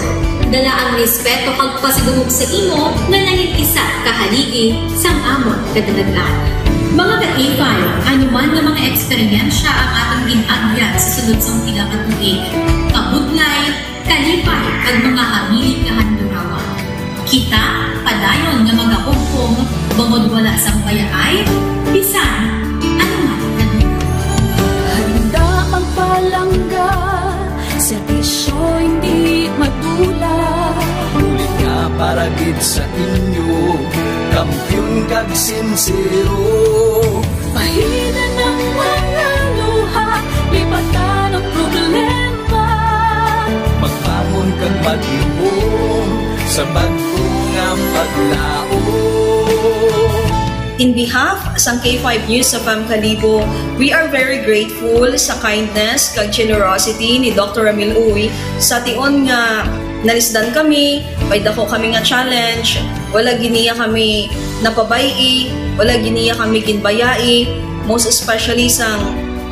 Dala ang respeto kag pasidungog sa imo nga nangin isa ka haligi sang amon kadalagan. Mga ka-K five, ano man nga mga eksperyensya ang aton gin-agyan sa sulod sang pila ka tuig, kabudlay, kalipay, kag mga hamilit nga handurawan. Kita padayon nga magahugpong bangod wala sang bayaay, bisan ano man nga duda. Handa magpalangga, serbisyo hindi madula. Bulig nga para gid sa inyo, kampiyon kag sinsero. Pahinan ang mga luha, lipatan ang problema. Magbangon kag magluhom sa bag-o nga paglaom. In behalf sang K five News F M Kalibo, we are very grateful sa kindness kag generosity ni Doctor Ramil Uy sa tion nga nalisdan kami, may dako kami nga challenge, wala gid niya kami napabay-i, wala gid niya kami ginbayai, most especially sang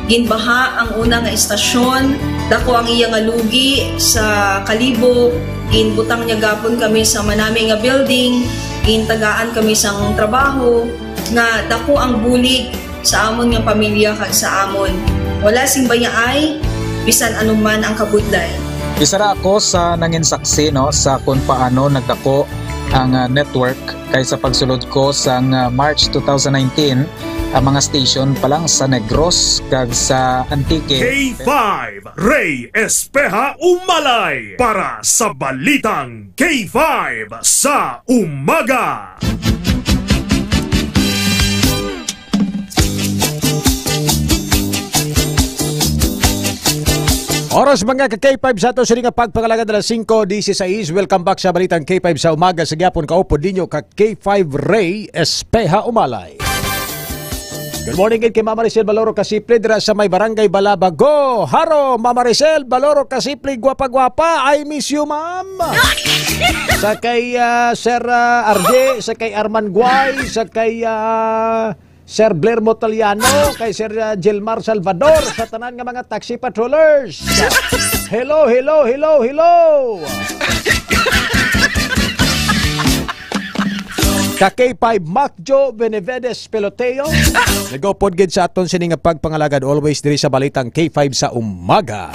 ginbaha ang una nga istasyon, dako ang iya nga lugi sa Kalibo, ginbutang niya gapon kami sa manami nga building, gintagaan kami sang trabaho, nga dako ang bulig sa amon nga pamilya kag sa amon. Wala sing bayaay, bisan ano man ang kabudlay. Isa ra ako sa nangin saksi, no, sa kung paano nagdako ang, ah, network kay sa pagsulod ko sang, ah, March two thousand nineteen, ang mga station pa lang sa Negros kag sa Antique. K five, Rey Espeha Umalay para sa Balitang K five sa Umaga. Oras, mga ka K five, sa ato sini nga pagpangalagad, alas singko dieciséis. Welcome back sa Balitang K five sa Umaga. Sa gyapon kaupod ninyo ka K five Rey Espeha Umalay. Good morning gid kay Mama Maricel Baloro Kasiple dira sa may Barangay Balabago. Haro, Mama Maricel Baloro Kasiple, gwapa-gwapa. I miss you, ma'am. Sa kay, ah, Sir, ah, R J, sa kay Arman Guay, sa kay, ah, Sir Blair Motaliano, kay Sir, ah, Jilmar Salvador, sa tanan nga mga taxi patrollers. Hello, hello, hello, hello. Ka K five Macjo Benevedes Peloteo. Nagupod gid sa aton sini nga pagpangalagad always diri sa Balitang K five sa Umaga.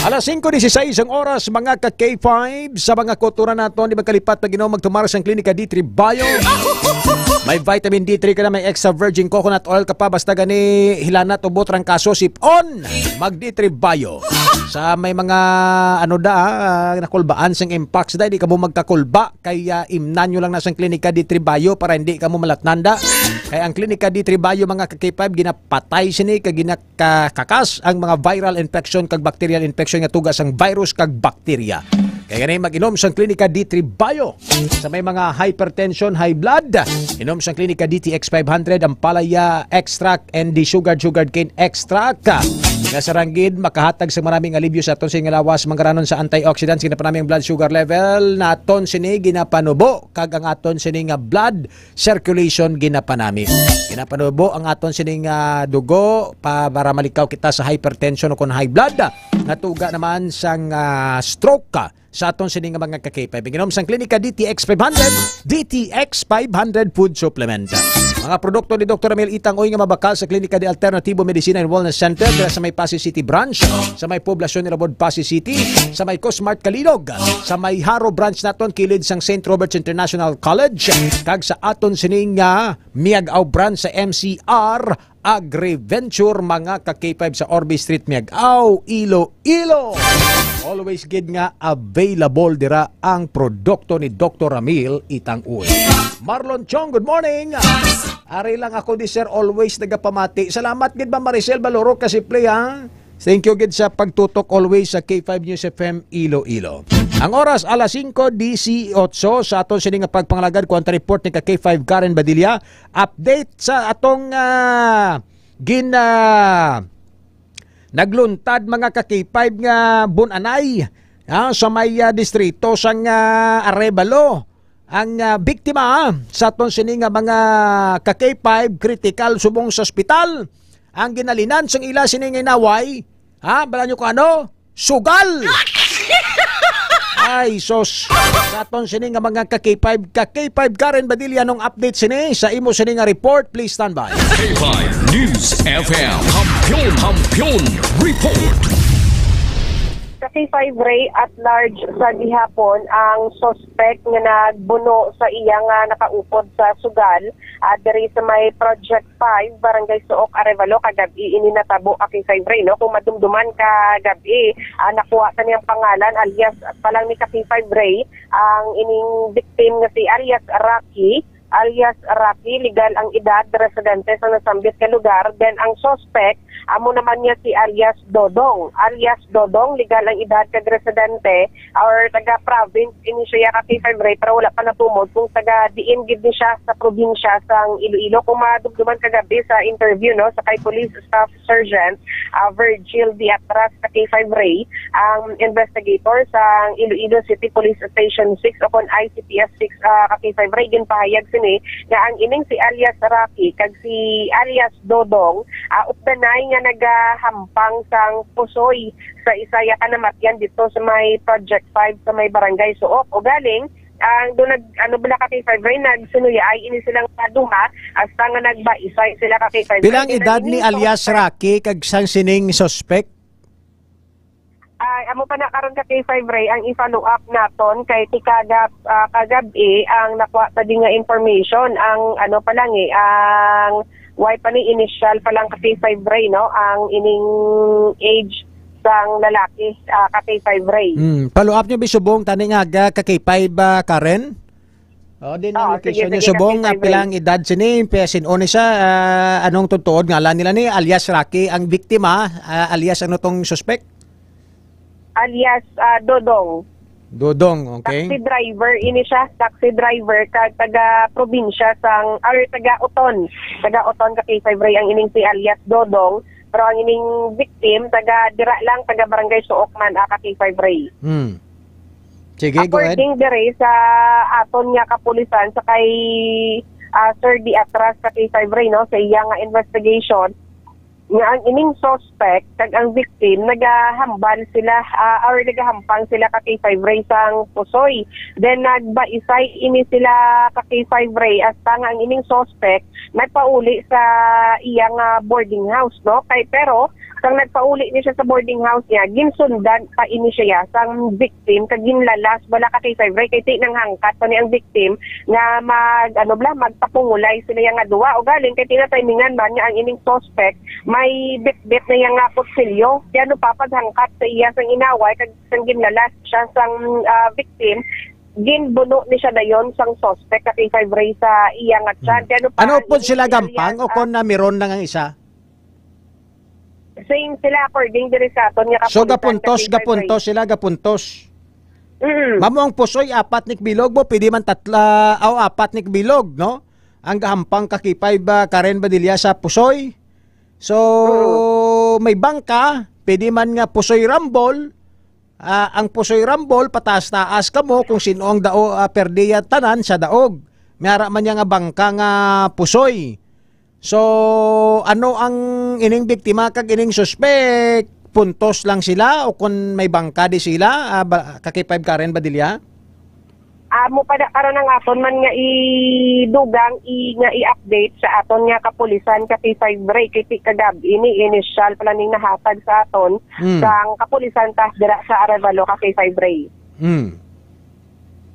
Alas singko dieciséis ang oras, mga ka K five, sa mga kultura naton, di magkalipat pa Ginoo magtumar sang Klinika D three Bio. May vitamin D three ka na, may extra virgin coconut oil ka pa, basta gani hilanat, ubo, trangkaso, sip-on, mag D three Bio. Sa may mga, ano da, ah, nakulbaan sing Impox da, di kamo magkakulba, kay, ah, imnan nyo lang na sang Klinika D three Bio para hindi kamo malatnanda. Kay ang Klinika D three Bio, mga ka-K five, ginapatay sini, kay gina-, ka-, kakas ang mga viral infection kag bacterial infection nga tuga sang virus kag bakterya. Kaya gani, mag-inom sang Klinika D three Bio. Sa may mga hypertension, high blood, inom sang Klinika D T X five hundred, ang palaya extract and the sugar, sugar cane extract. Nga sa ranggid, makahatag sa maraming alibyo sa aton sa nga lawas, manggaranon sa antioxidants, ginapanami ang blood sugar level naton, sini ginapanubo, kag ang aton sini nga blood circulation ginapanami. Ginapanubo ang aton sining, ah, dugo pa, para malikaw kita sa hypertension o kon high blood. Natuga naman sang, ah, stroke ka sa aton sining mga ka-K five. Ginom sang Klinika D T X five hundred, D T X five hundred food supplement. Mga produkto ni Doktor Ramil Itang Uy nga mabakal sa Klinika de Alternativo Medicina and Wellness Center, dira sa may Passi City Branch, sa may Poblacion Nirabod, Passi City, sa may Cosmart Calilog, sa may Jaro Branch naton, kilid sang Saint Robert's International College, kag sa aton sining nga Miag-aw Branch sa M C R Agriventure, mga ka-K five, sa Orbe Street, Miag-aw, Iloilo. Always gid nga available dira ang produkto ni Doktor Ramil Itang Uy. Marlon Chong, good morning. Ari lang ako di, sir, always nagapamati. Salamat gid, Ma'am Maricel Baloro Kasiplay, ha. Thank you gid sa pagtutok always sa K five News F M Iloilo. Ang oras, alas singko disiotso. Sa aton sini nga pagpangalagad, kuwan ta report ni ka K five Karen Badilla. Update sa atong, ah, gin-, ah, nagluntad, mga ka K five, nga bun-anay, ah, sa may, ah, distrito sang, ah, Arevalo. Ang, ah, biktima, ah, sa aton sini nga mga ka K five, critical subong sa ospital. Ang ginalinan sang ila sini nga inaway, ha, bala nyo ko ano? Sugal! Ay, sos. Sa aton sini nga mga ka K five, ka K five Karen Badilla, nung update sini sa imo sini nga report, please stand by. K five News F M. Kampiyon, kampiyon report. Sa K five Ray, at large sa gihapon ang suspect nga nagbuno sa iya nga nakaupod sa sugal, ah, diri sa may Project five, Barangay Suok, Arevalo, kagab-i ini natabo, ka K five Ray, no? Kung madumduman, kagab-i, ah, nakuha ta niyang pangalan, alias pa lang ni ka K five Ray, ang ining victim nga si alias Rocky, alias Rocky, legal ang edad, residente sa nasambit nga lugar. Then ang suspect, amo naman niya si alias Dodong. Alias Dodong, legal ang edad kag residente or taga province ini siya, ka K five Ray, pero wala pa natumod kung taga diin gid ni siya sa probinsya sang Iloilo. Kung madumduman kagab-i sa interview, no, sa kay Police Staff Sergeant, ah, Virgil Diatras, ka K five Ray, ang investigator sa Iloilo City Police Station six o kon I C P S six, ah, ka K five Ray, ginpahayag sini nga ang ining si alias Rocky kag si alias Dodong, ah, updanay nga nagahampang sang pusoy sa isa ya ka namatyan dito sa may Project five sa may Barangay Suok. Ugaling, ang do nag, ano bala, ka K five Ray, nagsinuyaay ini silang duha, hasta nga nagbaisay sila, ka K five Ray. Pila ang edad ni alias Rocky kag sang sining suspect? Ay, amo pa na karon, ka K five Ray, ang i-follow up naton kay ti kagab-, ah, kagab-i ang nakuha pa din nga information, ang ano pa lang eh, ang why pa ni initial pa lang, ka K five Ray, no? Ang ining age sang lalaki, ah, ka K five Ray. Hmm, follow up nyo bisubong tani nga aga, ka K five, ah, Karen? Oh, din ang location nyo subong, ah, pila ang edad sini, pe-, sin-o ni siya, ah, anong tutuod ngalan nila ni, alias Rocky ang biktima, ah, alias ano tong suspect? Alias, ah, Dodong. Dodong, okay. Taxi driver ini siya, taxi driver kag taga probinsya sang, or taga Oton. Taga Oton, ka K five Ray, ang ining si alias Dodong, pero ang ining victim taga dira lang, taga Barangay Suok man, ah, ka K five Ray. Hmm. Sige, go ahead. According diri sa aton nga kapulisan, sa kay, ah, Sir Diatras, ka K five Ray, no, sa iya nga investigation, nga ang ining suspect kag ang victim nagahambal sila, ah, or nagahampang sila, ka K five Ray, sang pusoy. Then nagbaisay ini sila, ka K five Ray, hasta nga ang ining suspect nagpauli sa iya nga boarding house, no? Kay, pero Sang nagpauli ni siya sa boarding house niya, ginsundan pa ini siya sang victim, kag ginlalas bala ka K five Ray, kay ti nanghangkat pa ni ang victim nga mag, ano bala, magpapungulay sila yang nga duwa. O galing, kay ti na timingan man nga ang ining suspect may bitbit na yang nga kutsilyo. Kaya ano pa, paghangkat sa iya sang inaway, kag sang ginlalas siya sang, ah, victim, ginbuno ni siya dayon sang suspect ka K five Ray sa iya nga tiyan. Hmm. Kaya ano pa, Ano po sila gampang o kon namiron lang ang isa? Same sila according diri sa aton nga So, kapulisan, gapuntos, ka K five Ray. gapuntos sila, gapuntos. Mm. Mamo ang pusoy, apat ni bilog mo, pwede man tatla, aw, apat ni bilog, no? Ang gahampang ka K five, ah, Karen Badilla sa pusoy. So, Mm. may bangka, pwede man nga pusoy rambol. Ah, ang pusoy rambol, pataas-taas kamo kung sino ang dao, ah, perdiya tanan sa daog. May ara man niya nga bangka nga pusoy. So, ano ang ining biktima kag ining suspek? Puntos lang sila o kon may bangka di sila? Ah, ba, ka K five Karen Badilla? Amo pa na karon ang aton man nga idugang i-, nga i-update sa aton nga kapulisan ka K five Ray, kay ti kagab ini initial pa lang ning nahatag sa aton Mm. sang kapulisan ta dira sa Arevalo ka K five Ray. Mm.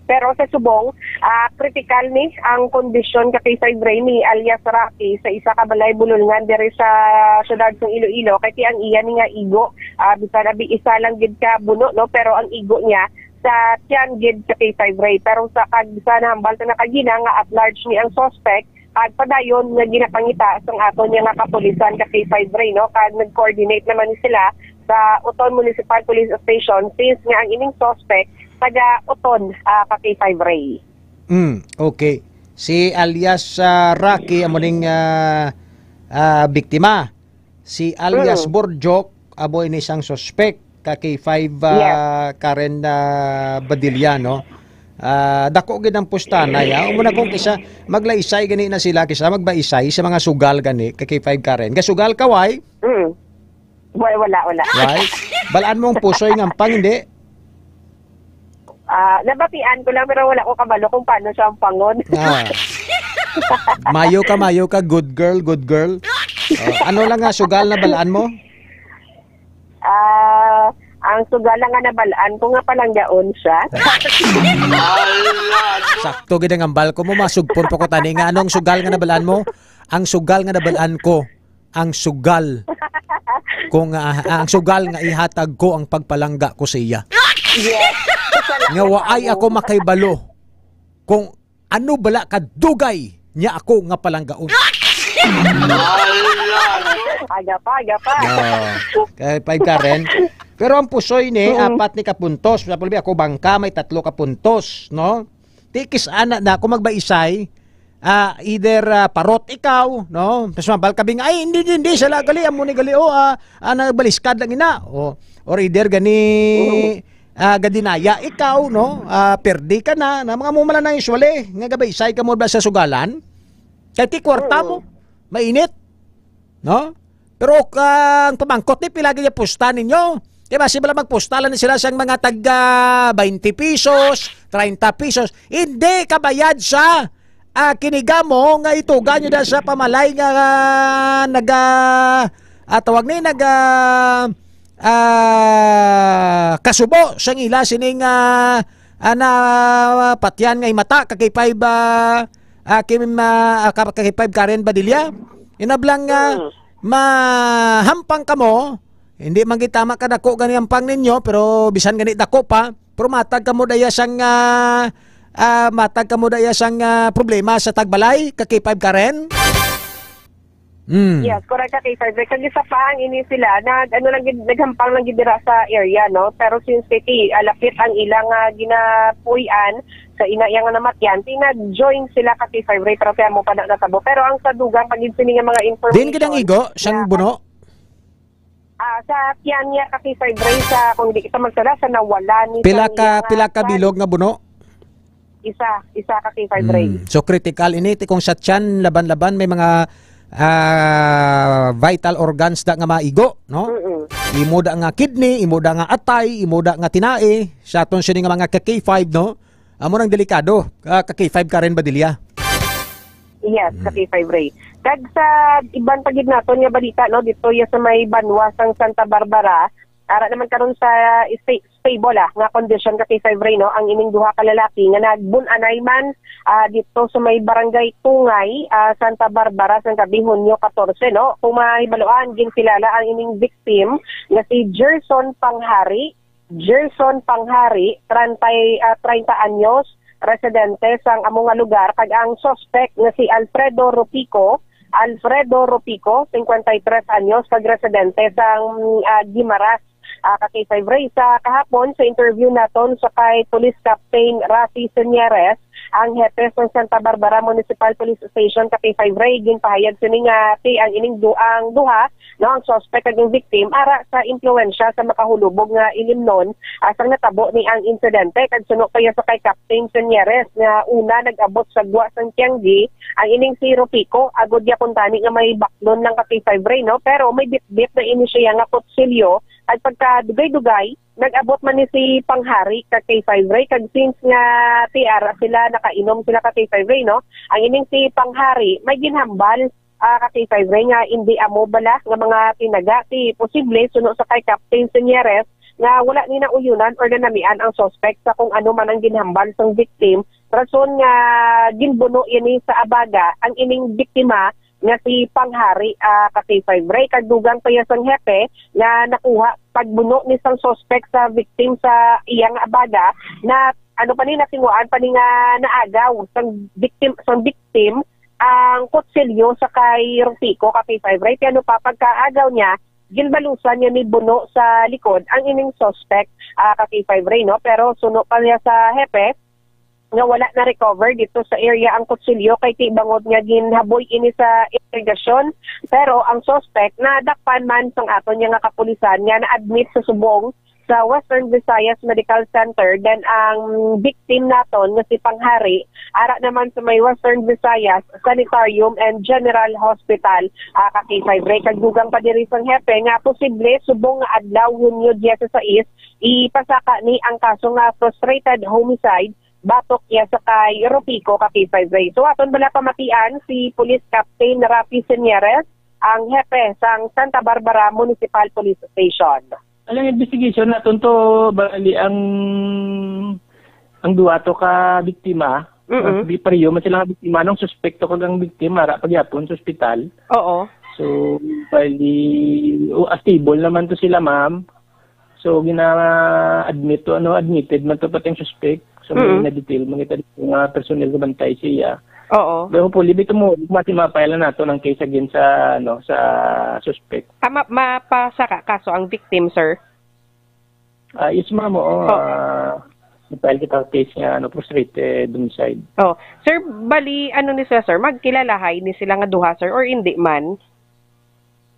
Pero sa subong, ah, kritikal ni ang kondisyon ka K five Ray ni alias Rocky sa isa ka balay bululngan diri sa siyudad sang Iloilo, kay ti ang iya ni nga igo, ah, bisan abi isa lang gid ka buno, no, pero ang igo niya sa tiyan gid ka K five Ray. Pero sa kag sa nahambal sa nakagina nga at large ni ang suspect, kag padayon nga ginapangita sang aton nga mga kapulisan ka K five Ray, no, kag nag-coordinate naman ni sila sa Oton Municipal Police Station, since nga ang ining suspect taga Oton, ah, ka K five Ray. Mm, okay. Si alias, ah, Rocky amo ning, ah, ah, biktima. Si alias Mm. Borjok amo ini sang suspek ka K five, ah, Yes. Karen, ah, Badilla, no? Ah, dako gid ang pustanay, ah. Amo na kung kisa maglaisay gani na sila, kisa magbaisay sa mga sugal gani ka K five Karen. Kasugal ka, why? Mm. Wala, wala, wala. Why? Balaan mo ang pusoy nga ampang, hindi? Ah, nabatian ko lang, pero wala ko kabalo kung paano siya ampangon. Ah. Mayo ka, mayo ka, good girl, good girl. Oh, ano lang nga sugal na balaan mo? Ah, ang sugal lang nga nabalaan ko nga palanggaon siya. Sakto gid ang ambal ko mo, masugpon pa ko tani nga anong sugal nga nabalaan mo? Ang sugal nga nabalaan ko, ang sugal ko nga, ah, ang sugal nga ihatag ko ang pagpalangga ko sa iya. Yes. Nga waay ako makaibalo kung ano bala ka dugay niya ako nga palanggaon. Aga pa, aga pa. No. Kay five Karen. Pero ang pusoy ni, Mm. apat ni ka puntos. Sa pulbi ako bangka, may tatlo ka puntos, no? Tikis ana na, kung magbaisay, ah, either, ah, parot ikaw, no? Tapos mabal ka bing, "Ay, hindi, hindi, hindi, siya lang gali, amo ni gali, oh, ah, ah, nagbaliskad lang ina." O, or either gani, Mm. ah, gadinaya ikaw, no? Ah, perdi ka na, na mga mumala na usually, nga gabaisay ka mo ba sa sugalan? Kay ti kwarta mo, Mm. mainit. No? Pero, ah, ang pamangkot ni, pila gid ang pusta ninyo? Di ba, sila magpusta lang sila sang mga tag, ah, twenty pesos, treinta pesos. Hindi kabayad sa, ah, kinigamo nga ituga nyo na sa pamalay nga, ah, naga, ah, tawag ni, naga, ah, kasubo sang ila sining, ah, ah, na patyan nga himata, ka K five, ah, ah, Kim, ah, ah, ka, ka K five Karen Badilla. Inablang nga, Mm. mahampang kamo, hindi man gid tama kadako gani ang pang ninyo, pero bisan gani dako pa, pero matag kamo daya sang, ah, ah, matag kamo daya sang, ah, problema sa tagbalay, ka K five Karen? Mm. Yes, correct ka, K five. Kag isa pa ang ini sila, nag, ano lang gid, naghampang lang gid dira sa area, no? Pero since city, ah, lapit ang ilang, ah, ginapuy-an sa ina iya nga namatyan, ti nag-join sila ka K five Ray, pero kaya mo pa na natabo. Pero ang sa dugang, pag sini nga mga information, Din gid ang igo, sang na buno? Ah, sa tiyan niya ka K five Ray sa, kung di kita magsala, sa nawala ni Pila sa ka, iya nga pila ka tiyan. bilog nga buno? Isa, isa ka K five Ray. Mm. So, critical ini, ti kung sa tiyan, laban-laban, may mga, ah, vital organs da nga maigo, no? Mm-mm. Imo da nga kidney, imo da nga atay, imo da nga tinai, sa aton sini nga mga ka K five, no? Amo nang delikado, ah, ka K five Karen Badilla. Yes, Mm. ka K five Ray. Kag sa iban pa gid naton nga balita, no, dito ya sa may banwa sang Santa Barbara, ara naman karon sa sta-, stable, ah, nga kondisyon ka K five Ray, no, ang ining duha ka lalaki nga nagbun-anay man, ah, dito sa may barangay Tungay, ah, Santa Barbara sang gabi, Hunyo katorse, no. Kung mahibaluan, ginkilala ang ining victim nga si Gerson Panghari, Gerson Panghari, treinta, ah, treinta anyos, residente sang amo nga lugar, kag ang suspect nga si Alfredo Rupico, Alfredo Rupico, cincuenta y tres anyos, kag residente sang, ah, Guimaras, ah, ka K five Ray. Sa kahapon, sa interview naton sa kay Police Captain Rafi Señeres, ang hepe sa Santa Barbara Municipal Police Station, ka K five Ray, ginpahayag sini nga ti ang ining du-, ang duha, no, ang suspect kag ang victim, ara sa impluwensya sa makahulubog nga ilimnon, ah, sang natabo ni ang insidente. Kag suno pa ya sa kay Captain Señeres nga una nag-abot sa gwa sang Tiangge ang ining si Rupico, agod ya kuntani nga may baklon lang ka K five Ray, no, pero may bitbit na ini siya nga kutsilyo, at pagkadugay-dugay, nag-abot man ni si Panghari ka K five Ray, kag since nga ti ara sila, nakainom sila ka K five Ray, no? Ang ining si Panghari, may ginhambal, ah, ka K five Ray, nga indi amo bala nga mga tinaga, ti posible suno sa kay Captain Señeres nga wala ni nauyonan or nanamian ang suspect sa kung ano man ang ginhambal sang victim, rason nga ginbuno ini sa abaga ang ining biktima nga si Panghari, ah, ka K five Ray, kag dugang pa ya sang hepe nga nakuha pagbuno ni sang suspect sa victim sa iya nga abaga, na ano pa ni, natinguhaan pa ni nga naagaw sang victim, sang victim ang kutsilyo sa kay Rupico ka K five Ray. Ti ano pa, pagkaagaw niya, ginbalusan niya ni buno sa likod ang ining suspect, ah, ka K five Ray, no? Pero suno pa niya sa hepe, nga wala na-recover dito sa area ang kutsilyo, kay ti bangod nga ginhaboy ini sa investigasyon. Pero ang suspect nadakpan man sang aton niya nga kapulisan nga na-admit sa subong sa Western Visayas Medical Center, then ang victim naton nga si Panghari ara naman sa may Western Visayas Sanitarium and General Hospital, ah, ka K five Ray. Kag dugang pa diri sang hepe nga posible subong nga adlaw, Hunyo dieciséis, ipasaka ni ang kaso nga frustrated homicide batok ya sa kay Rupico ka K five Ray. So, aton bala pamatian si Police Captain Rafi Señeres, ang hepe sang Santa Barbara Municipal Police Station. Alang investigation naton to, bali ang, ang duwa to ka biktima, Mm-mm. mas bi-, pareho man sila nga biktima, nung suspekto kag ang biktima, ara pa gyapon sa ospital. Oo. So, bali, o, ah, stable naman to sila, ma'am. So, gina-admit to, ano, admitted man to pati ang suspect. So, may Mm. na-detail man kita dito nga personnel nga bantay siya. Oo. Pero hopefully, bito mo, mati ma-file na nato ng case against sa, ano, sa suspect. Ah, ma-, mapasaka kaso ang victim, sir? Ah, yes, ma'am, oo. Oh. Ah, na-file kita case nga, ano, frustrated homicide. Oh. Sir, bali, ano ni sila, sir? Magkilalahay ni sila nga duha, sir, or hindi man?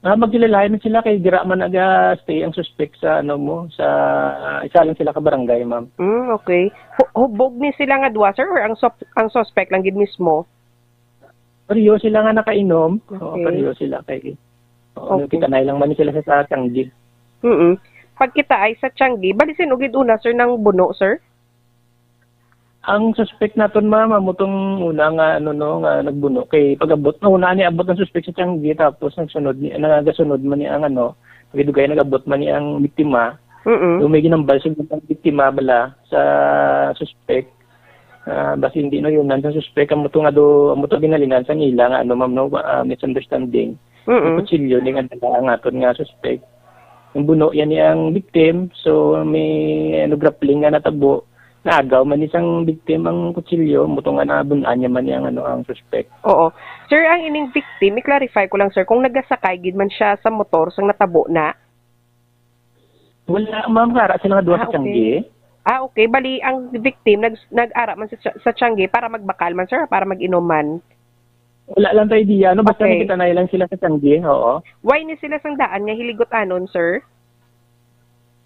Ah, magkilalahay man sila kay dira man naga-stay ang suspect sa, ano mo, sa, ah, isa lang sila ka barangay, ma'am. Mm, okay. Hu-, hubog ni sila nga duha, sir, or ang sup-, ang suspect lang gid mismo? Pareho sila nga nakainom. Oo, Okay. pareho sila kay, oo, Okay. kita na lang man sila sa, sa Tiangge. Mm-mm. Pagkita ay sa Tiangge, bali sino gid una, sir, nang buno, sir? Ang suspect naton, ma'am, amo tong una nga, ano, no, nga nagbuno. Kay pag-abot, no, una ni abot ang suspect sa Tiangge, tapos nagsunod ni, nagasunod man ni ang, ano, pagdugay nag-abot man ni ang biktima. Mm-mm. So, may ginambal sa biktima bala sa suspect. Ah, basi hindi no yun, sa suspect, amo to nga do, amo to ginhalinan sa nila nga, ano, ma'am, no, ah, misunderstanding. Mm-mm. Ang kutsilyo ni nga dala ang aton nga suspect. Ang buno yan ni ang victim, so may, ano, grappling nga natabo. Naagaw man ni sang victim ang kutsilyo, amo to nga nabun-an niya man ni ang, ano, ang suspect. Oo. Sir, ang ining victim, i-clarify ko lang, sir, kung nagasakay gid man siya sa motor sang natabo na? Wala, ma'am, kara sila nga duha Ah, sa okay. Tiangge. Ah, okay. Bali, ang victim nag-, nag-ara man sa, sa Tiangge para magbakal man, sir, para mag-inom man? Wala lang tayo idea, no? Basta Okay. nakita na lang sila sa Tiangge, oo. Why ni sila sang daan nga hiligot-anon, sir?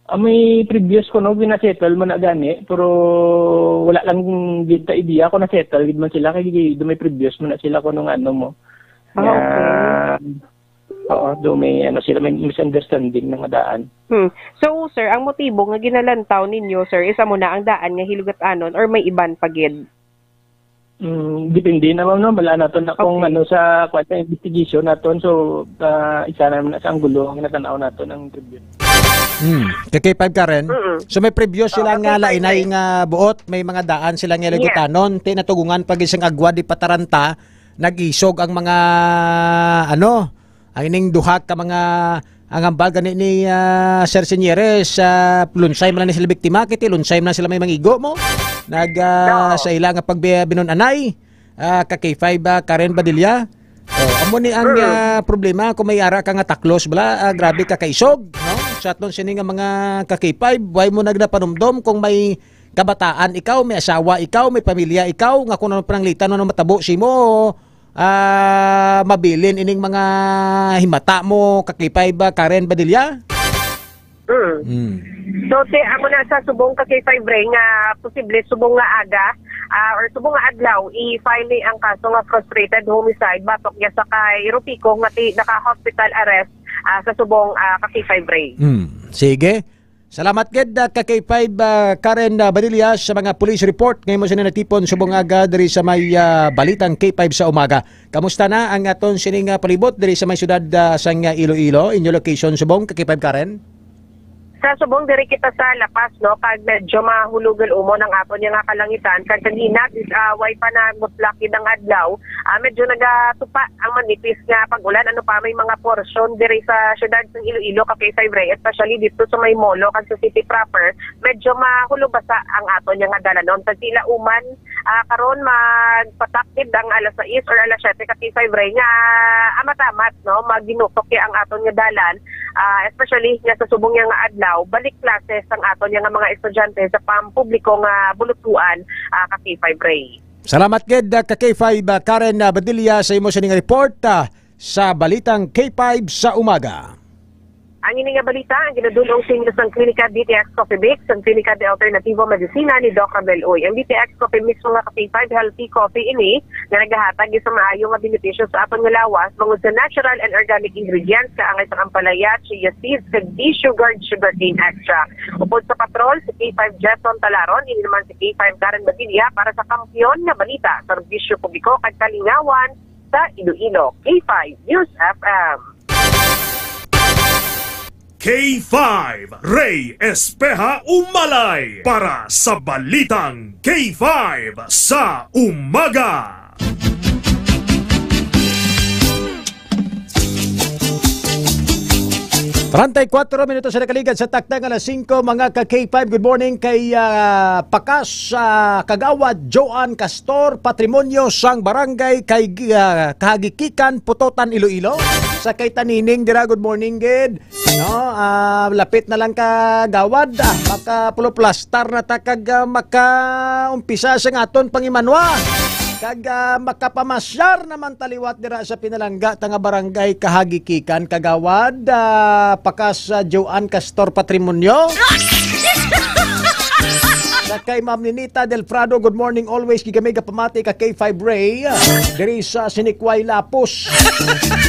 Ah, may previous ko, no, ginasettle man na gani, pero wala lang gid ta idea kung na-settle gid man sila, kay do may previous man na sila kung ano mo. Ah, Nga, okay. oo, do may, ano, sila, may misunderstanding na nga daan. Hmm. So, sir, ang motibo nga ginalantaw ninyo, sir, is amo na ang daan nga hiligot-anon or may iban pa gid? Mm, depende na, ma'am, no? Bala naton na kung Okay. ano sa, kwan, sa investigation naton. So, ah, isa na man na sa anggulo ang ginatanaw naton ang tribute. Hmm. Ka K five, Karen? Mm-mm. So, may previous Oo, sila nga K five lainay na. nga buot, may mga daan sila nga Yes. lagutanon. Ti natugungan pag isang agwa di pataranta, nag-isog ang mga, ano, ang ining duha ka mga, ang hambal gani ni, ah, Sir Señeres, ah, lunsay man lang ni sila biktima, kiti lunsay man lang sila may mangigo mo. Nag, ah, No. sa ila nga pagbi-, binun-anay, ah, ka K five, ah, Karen Badilla. Oh, amo ni ang, Mm. ah, problema kung may ara ka nga taklos, bala, ah, grabe ka kaisog, no? Sa aton sini nga mga ka K five, why mo nagnapanumdom kung may kabataan ikaw, may asawa ikaw, may pamilya ikaw, nga kung ano pananglitan, ano matabo simo, ah, mabilin ining mga himata mo, ka K five, ah, Karen Badilla? Mm. Mm. So, ti, amo na sa subong ka K five, Ray, nga posible subong nga aga, ah, or subong nga adlaw, i-file ni ang kaso nga frustrated homicide batok niya sa kay Rupico nga ti naka-hospital arrest, ah, sa subong, ah, ka K five, Ray. Mm. Sige. Salamat gid, ah, ka K five, ah, Karen, ah, Badilla, sa mga police report nga imo sini natipon subong nga aga diri sa may, ah, Balitang K five sa umaga. Kamusta na ang aton sini nga palibot diri sa may syudad, ah, sang, ah, Iloilo? Inyo location subong, ka K five, Karen? Sa subong diri kita sa La Paz, no, kag medyo mahulugol umon ang aton nga kalangitan, kag kanina, ah, way pa nagmutlak gid ang adlaw, ah, medyo nagatupa ang manipis nga pag-ulan. Ano pa, may mga porsyon diri sa syudad sang Iloilo, ka K five, Ray, especially dito sa may Molo kag sa city proper, medyo mahulobasa ang aton nga dalanon. Sa tila uman, ah, karon magpatakid ang alas sais or alas siyete, ka K five, Ray, nga amat-amat, no, maginutok ya ang aton nga dalan, ah, especially nga sa subong niya nga adlaw, balik klase sang aton niya nga mga estudyante sa pampubliko nga bulutuan, ah, ka K five, Ray. Salamat gid, ah, ka K five, ah, Karen, ah, Badilla, sa imo sining report, ah, sa Balitang K five sa umaga. Ang ini nga balita ang ginadul-ong sa inyo sang Klinika D T X Coffee Mix, sang Klinika de Alternativo Medicina ni Doc Rabel Uy. Ang D T X Coffee Mix, mga ka K five, healthy coffee ini nga nagahatag sa maayo nga benepisyo sa aton nga lawas bangod sa natural and organic ingredients kaangay sang ampalaya, chia seeds, kag desugared sugarcane extract. Upod sa patrol, si K five Jetson Talaron, ini naman si K five Karen Badilla para sa Kampiyon nga Balita, Serbisyo Publiko kag Kalingawan sa Iloilo, K five News F M. K five, Ray Espeha Umalay para sa Balitang K five sa umaga. Treinta y cuatro minutos sa nakaligad sa takna nga alas singko, mga ka K five. Good morning kay, ah, Pakas, ah, Kagawad Joan Castor, patrimonyo sang barangay kay, ah, Kahagikikan, Putotan, Iloilo. Sa kay Tanining dira, good morning gid. No, ah, lapit na lang, Kagawad, ah, makapuloplastar na ta kag, ah, makaumpisa sa aton pangimanwa. Kag, ah, makapamasyar naman taliwat dira sa pinalangga ta nga barangay Kahagikikan, Kagawad, ah, Pakas, ah, Joan Castor Patrimonyo. Sa kay Ma'am Ninita Del Prado, good morning always. Gid kami gapamati ka K five Ray, ah, diri sa Sinikway Lapos.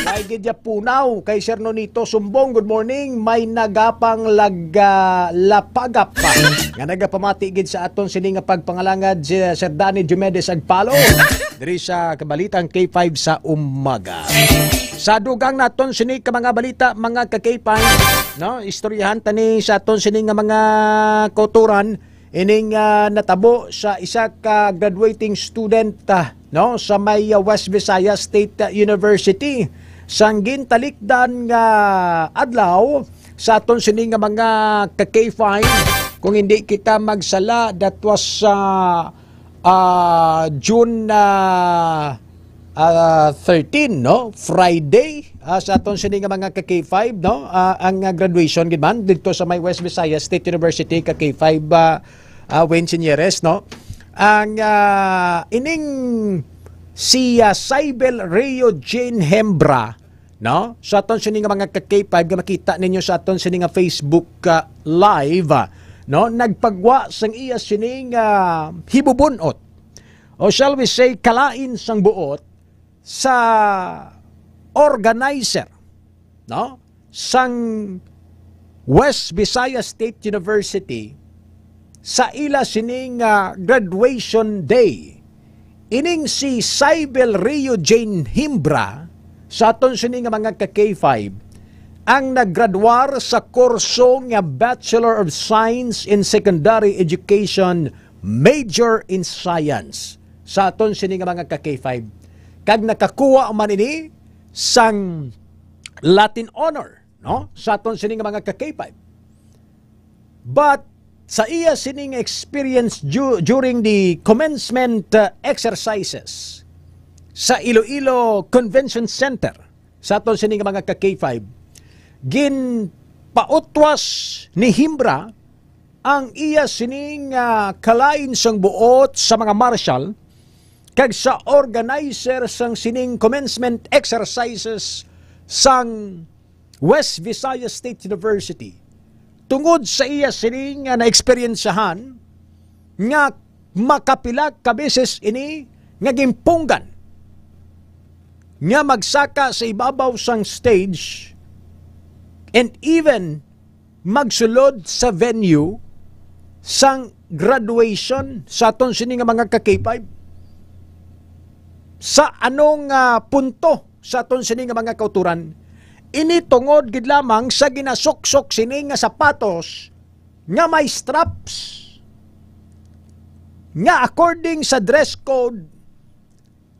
Kay gid ya punaw kay Sir Nonito Sumbong, good morning. May nagapang laga lapagap pa nga nagapamati gid sa aton sini nga pagpangalangad si Sir Danny Diomedes Agpalo diri sa Kabalitang K five sa umaga. Sa dugang naton sini ka mga balita, mga ka K five, no? Istoryahan tani sa aton sini nga mga kauturan, ining, ah, natabo sa isa ka graduating student, ah, no, sa may, ah, West Visayas State, ah, University. Sang gintalikdan nga adlaw sa aton sini nga mga ka K five, kung hindi kita magsala, that was, ah, ah, June, ah, ah, thirteen, no? Friday, ah, sa aton sini nga mga ka K five, no? Ah, ang, ah, graduation gid man didto sa may West Visayas State University, ka K five, ah, ah, Wayne Senyeres, no? Ang, ah, ining si, ah, Saibel Rio Jane Hembra, no? Sa aton sini nga mga ka K five nga makita ninyo sa aton sini nga Facebook, ah, live, ah, no? Nagpagwa sang iya sini nga hibubun-ot, o shall we say, kalain sang buot sa organizer, no, sang West Visayas State University sa ila sini nga graduation day. Ining si Cybel Rio Jane Himbra, sa aton sini nga mga ka-K five, ang naggraduar sa kurso nga Bachelor of Science in Secondary Education, major in Science, sa aton sini nga mga ka-K five. Kag nakakuha man ini sang Latin honor, no? Sa aton sini nga mga ka-K five. But sa iya sining experience du-, during the commencement, uh, exercises sa Iloilo Convention Center, sa aton sining mga ka-K five, ginpautwas ni Himbra ang iya sining, ah, kalain sang buot sa mga marshal kag sa organizer sang sining commencement exercises sang West Visayas State University, tungod sa iya sini nga naeksperyensyahan nga makapila ka beses ini nga ginpunggan nga magsaka sa ibabaw sang stage and even magsulod sa venue sang graduation sa aton sini nga mga ka-K five. Sa anong, ah, punto sa aton sini nga mga kauturan? Ini tungod gid lamang sa ginasuksok sini nga sapatos nga may straps, nga according sa dress code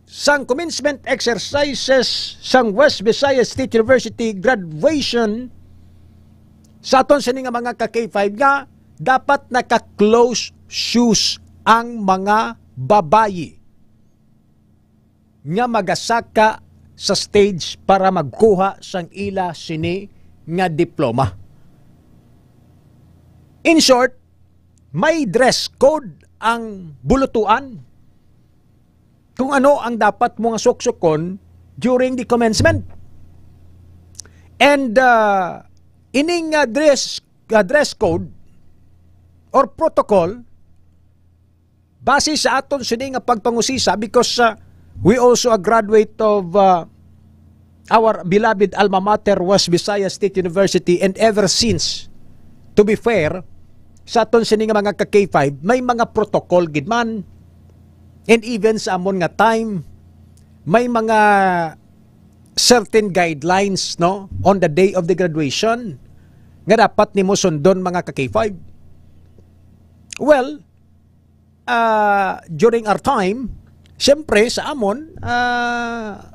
sang commencement exercises sang West Visayas State University graduation sa aton sini nga mga ka-K five, nga dapat naka-closed shoes ang mga babayi nga magasaka sa stage para magkuha sang ila sini nga diploma. In short, may dress code ang bulutuan kung ano ang dapat mo nga suksukon during the commencement. And, uh, ining, uh, dress, uh, dress code or protocol, base sa aton sini nga pagpangusisa, because, uh, we also a graduate of, uh, our beloved alma mater, West Visayas State University, and ever since, to be fair, sa aton sini nga mga ka-K five, may mga protocol gid man, and even sa amon nga time, may mga certain guidelines, no, on the day of the graduation nga dapat nimo sundon, mga ka-K five. Well, ah, during our time, siyempre, sa amon, ah,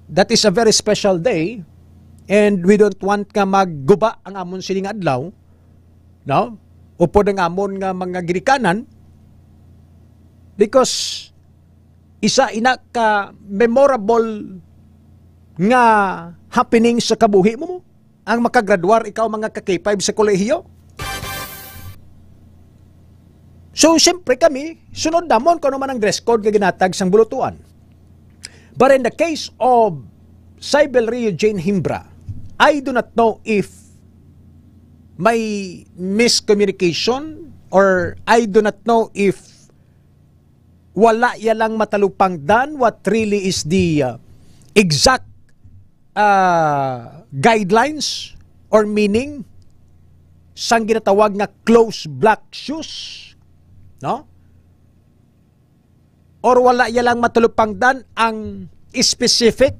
that is a very special day, and we don't want nga magguba ang amon sining adlaw, no? Upod ang amon nga mga ginikanan, because isa ina ka memorable nga happening sa kabuhi mo, ang makagraduar ikaw, mga ka-K five, sa kolehiyo. So, siyempre kami, sunod namon kung ano man ang dress code nga ginatag sang bulutuan. But in the case of Cybel Rio Jane Himbra, I do not know if may miscommunication, or I do not know if wala ya lang matalupangdan what really is the, uh, exact, uh, guidelines or meaning sang ginatawag nga closed black shoes, no? Or wala ya lang matalupangdan ang specific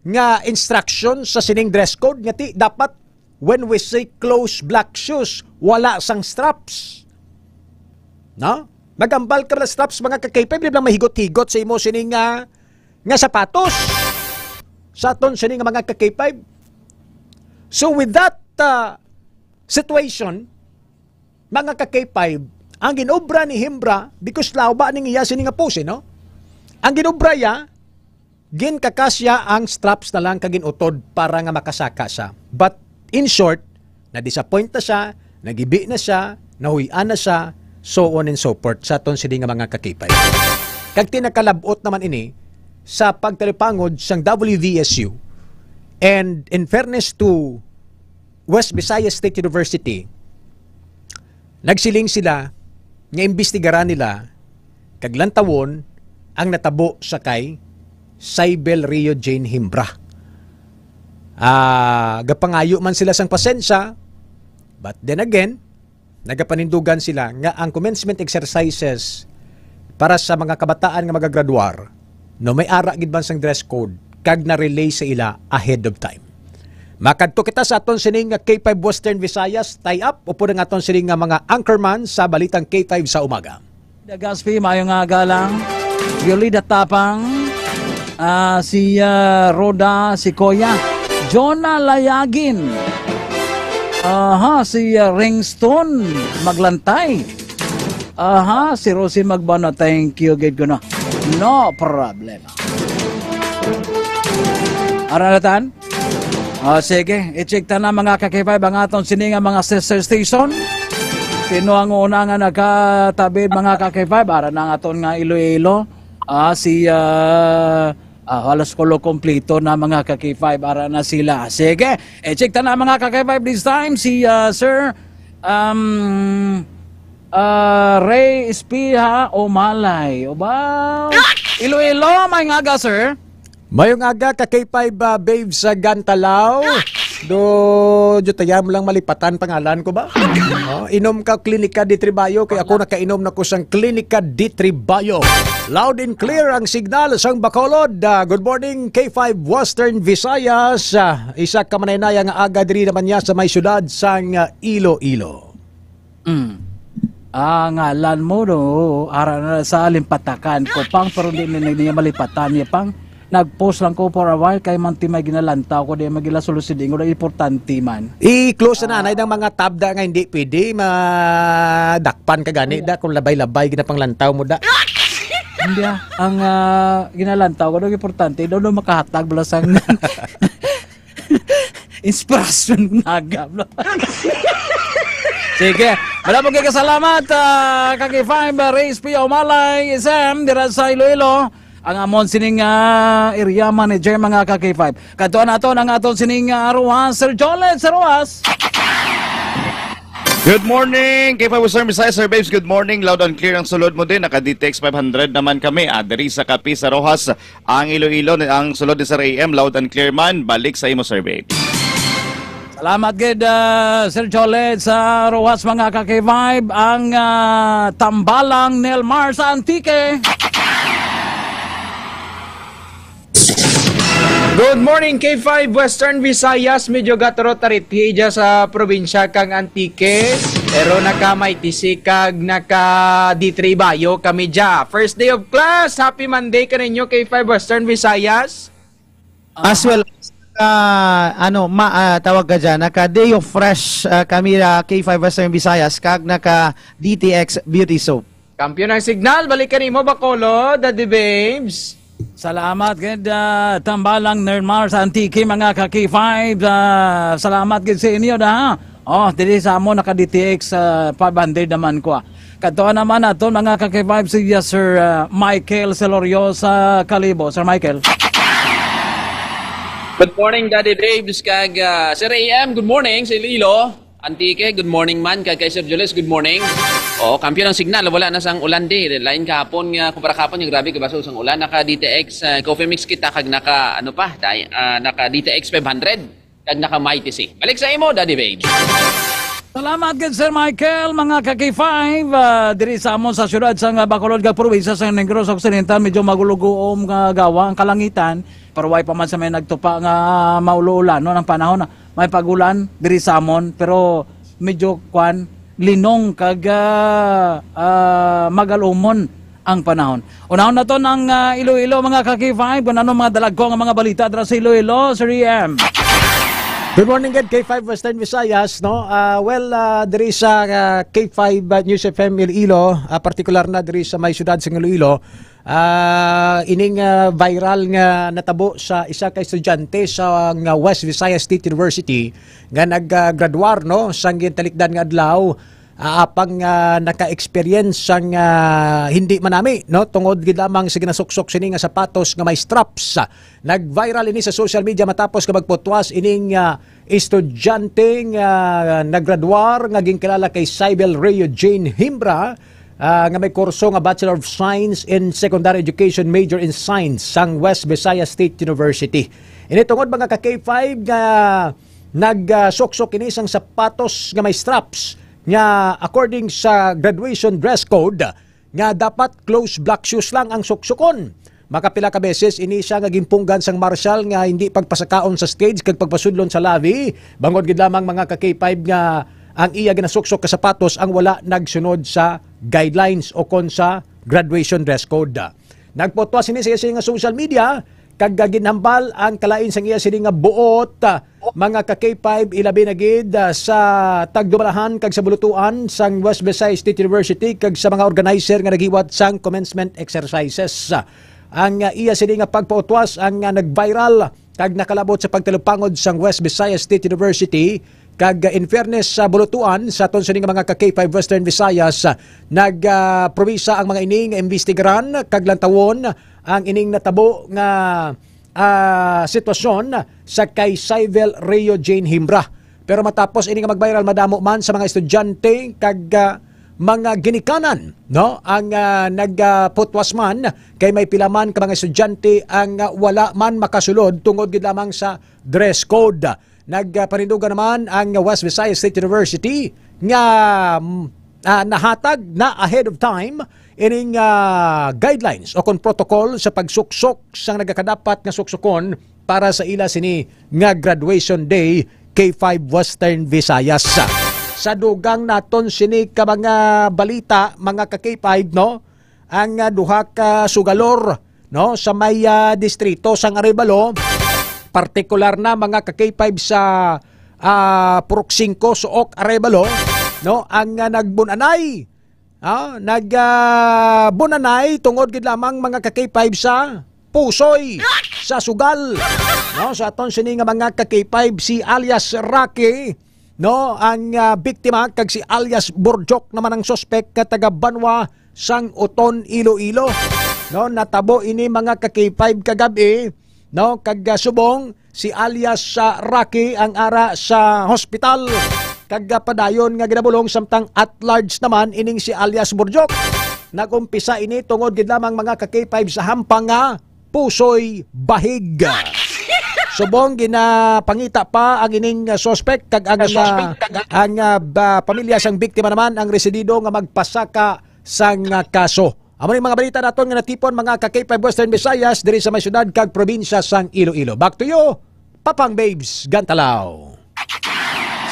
nga instruction sa sining dress code nga ti dapat, when we say closed black shoes, wala sang straps. No? Magambal ka na straps, mga ka-K five, di lang mahigot-higot sa imo sini nga, nga sapatos. Sa aton sini nga mga ka-K five. So with that, uh, situation, mga ka-K five, ang ginobra ni Himbra, because law ba ning iya sini nga pose, no? Ang ginobra ya, ginkakasya ang straps na lang kag ginutod para nga makasaka siya. But in short, na-disappoint na siya, nagibi na siya, nahuy-an na siya, so on and so forth, sa aton sini nga mga ka-K five. Kag ti nakalab-ot naman ini sa pagtalupangod sang W V S U. And in fairness to West Visayas State University, nagsiling sila nga imbestigaran nila kag lantawon ang natabo sa kay Cybel Rio Jane Himbra. Ah, gapangayo man sila sang pasensya, but then again, nagapanindugan sila nga ang commencement exercises para sa mga kabataan nga magagraduar, no, may ara gid man sang dress code kag na-relay sa ila ahead of time. Makadto kita sa aton sining nga K five Western Visayas tie-up, upod ang aton sining nga mga anchorman sa Balitang K five sa umaga. Dagaspi, maayong aga lang. Yolida Tapang, ah, si, ah, Rhoda Sequoia, Jonah Layagin, aha, si, ah, Ringston Maglantay, aha, si Rosie Magbano, thank you, gid ko na. No problem. Aranatan? Ah, sige, i-check ta na, mga ka-K five, ang aton sini nga mga sister station. Sino ang una nga nagkatabid, mga ka-K five? Ara na ang aton nga Iloilo. Ah, si, ah, ah, halos kulo kompleto na, mga ka-K five. Ara na sila. Sige, i-check ta na, mga ka-K five, this time. Si, ah, Sir, um, ah, Ray Espiha Umalay. O ba? Iloilo, may ngaga, sir. Mayong aga ka K five, ah, Babes sa Gantalaw. Do, jutaya mo lang malipatan pangalan ko ba? Oh, inom ka Klinika di Tribayo, kay ako nakainom na ko sang Klinika di Tribayo. Loud and clear ang signal sang Bacolod. Ah, good morning, K five Western Visayas. Ah, isa ka manaynaya nga aga diri naman niya sa may syudad sang, ah, Iloilo. Mm. Ah, ngalan mo, no? Ara na sa limpatakan ko, pang, pero di na niya malipatan niya, pang. Nag-post lang ko for a while, kay man ti may ginalantaw ko, di magila sulusidingo, na importante man. I-close na, ah, anay ng mga tab da nga hindi pwede, madakpan ka gani da, kung labay-labay, ginapanglantaw mo da. Hindi, ah. Ang, ah, ginalantaw ko, daw importante, daw, daw makahatag, bala sang inspirasyon naga, bro. Sige. Wala mo kay kasalamat, ah, kag five, ah, Race P. Umalay, S M, dira sa Iloilo. Ang amon sining, ah, area manager, mga ka-K five. Kadtuan naton ang aton sining, ah, Rojas, Sir Jolet, Sir Rojas. Good morning, K five Western Visayas, Sir Babes. Good morning. Loud and clear ang sulod mo din. Naka D T X five hundred naman kami. Ah, diri sa Capiz, sa Roxas, ang Iloilo, ang sulod ni Sir A M. Loud and clear man. Balik sa imo, Sir Babes. Salamat gid, ah, Sir Jolet, sa Roxas, mga ka-K five. Ang, ah, Tambalang Nelmar sa Antique. Good morning, K five Western Visayas. Medyo gaturot-tarit dya sa probinsya kang Antique. Pero naka-Maitisi kag naka-D three Bayo kami dya. First day of class. Happy Monday kaninyo, K five Western Visayas. As well, ah, ano, ma-, ah, tawag ka dyan, naka-day of fresh, ah, kami, ah, K five Western Visayas, kag naka-D T X Beauty Soap. Kampiyon ang signal, balikan nimo, Bacolod, Daddy Babes. Salamat gid, ah, Tambalang Nermar sa Antique, mga ka-K five. Ah, salamat gid sa inyo, da. Oh, diri sa amo naka-D T X, ah, five hundred naman ko, ah. Kadto naman naton, mga ka-K five, si, ah, Sir, ah, Michael Celorio sa Kalibo. Sir Michael. Good morning, Daddy Babes, kag, ah, Sir A M, good morning sa Iloilo. Antique, good morning man. Kay, kay Sir Julius, good morning. Oo, kampiyon ang signal. Wala na sang ulan di. Lain kahapon nga, kumpara kahapon nga grabe kabaso sang ulan. Naka D T X, ah, coffee mix kita kag naka, ano pa, dai-, ah, naka D T X five hundred kag naka Mighty C. Balik sa imo, Daddy Babes. Salamat gid, Sir Michael. Mga ka-K five, ah, diri sa amon sa siyudad sang Bacolod kag probinsya sa Negros Occidental, medyo maguluguom nga gawa ang kalangitan. Pero way pa man sa may nagtupa nga maulo-ulan, no, ang panahon. May pag-ulan diri sa amon, pero medyo, kwan, linong kag, ah, ah, magalumon ang panahon. Unahon naton ang, ah, Iloilo, mga ka-K five, kung ano mga dalagko nga mga balita dira sa Iloilo, Sir E M. Good morning, good K five Western Visayas, no? Ah, well, ah, diri sa, ah, K five, ah, News F M Iloilo, ah, partikular na diri sa may siyudad sa Iloilo, ah, ining, ah, viral nga natabo sa isa ka estudyante sa nga West Visayas State University nga nag, ah, graduar, no, sang gintalikdan nga adlaw, ah, apang, ah, naka-experience sang, ah, hindi manami, no, tungod gid lamang sa ginasuksok sini nga sapatos nga may straps. Nag-viral ini sa social media matapos nga magputwas ining, ah, estudyante nga naggraduar nga ginkilala kay Cybel Rio Jane Himbra, ah, nga may kurso nga Bachelor of Science in Secondary Education, major in Science, sang West Visayas State University. Ini tungod, mga ka-K five, nga nagsuksok ini sang sapatos nga may straps nga, according sa graduation dress code, nga dapat closed black shoes lang ang suksukon. Makapila ka beses ini siya nga ginpunggan sang marshal nga hindi pagpasakaon sa stage kag pagpasudlon sa lobby. Bangod gid lamang, mga ka-K five, nga ang iya ginasuksok ka sapatos ang wala nagsunod sa guidelines o kon sa graduation dress code. Nagputwas ini sa iya nga social media, kag ginhambal ang kalain sang iya sini nga buot, ah, mga ka-K five, ilabi na gid, ah, sa tagdumalahan kag sa bulutuan sang West Visayas State University kag sa mga organizer nga naghiwat sang commencement exercises. Ang, ah, iya sini nga pagpautwas ang, ah, nag-viral kag nakalabot sa pagtalupangod sang West Visayas State University, kag, ah, in fairness sa bulutuan sa aton sini nga mga ka-K five Western Visayas, ah, nag, ah, promisa ang mga ini nga imbestigaran kag lantawon ang ining natabo nga, ah, sitwasyon sa kay Syvel Rio Jane Himbra. Pero matapos ini nga mag-viral, madamo man sa mga estudyante kag, ah, mga ginikanan, no, ang, ah, nagputwas man, kay may pila man ka mga estudyante ang, ah, wala man makasulod tungod gid lamang sa dress code. Nagpanindugan naman ang West Visayas State University nga, mm, ah, nahatag na ahead of time ining, ah, guidelines o kon protocol sa pagsuksok sang nagakadapat nga suksukon para sa ila sini nga graduation day, K five Western Visayas. Sa dugang naton sini ka mga balita, mga ka-K five, no? Ang, ah, duha ka sugalor, no, sa may, ah, distrito sang Arevalo, partikular na, mga ka-K five, sa, ah, Purok Singko, Suok, Arevalo, no, ang, ah, nagbunanay, ah, nag, ah, bunanay tungod gid lamang, mga ka-K five, sa pusoy, sa sugal, no, sa aton sini nga mga ka-K five, si alias Rocky, no, ang, ah, biktima, kag si alias Burjok naman ang suspek nga taga banwa sang Oton, Iloilo. No, natabo ini, mga ka-K five, kagab-i, no, kag, ah, subong si alias, ah, Rocky ang ara sa hospital, kag, ah, padayon nga ginabulong, samtang at large naman ining si alias Burjok. Nag-umpisa ini tungod gid lamang, mga ka-K five, sa hampang nga pusoy bahig. Subong ginapangita pa ang ining, uh, suspect kag ang, uh, ang, uh, ba-, pamilya sang biktima naman ang residido nga magpasaka sang, uh, kaso. Amo ni mga balita naton nga natipon, mga ka-K five Western Visayas, diri sa may syudad kag probinsya sang Iloilo. Back to you, Papang Babes Gantalaw.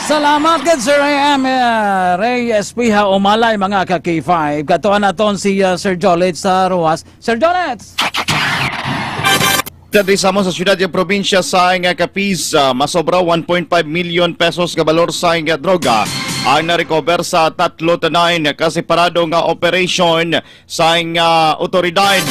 Salamat gid, Sir A M, eh, Ray Espiha Umalay, mga ka-K five. Katuan naton si, uh, Sir Jolet sa Ruas. Sir Jolet! Diri sa mo sa siyudad ug probinsya sa nga Capiz, ah, masobra one point five million pesos nga balor sa nga droga ang na-recover sa tatlo tanay nga kasiparado nga operasyon sa nga otoridad.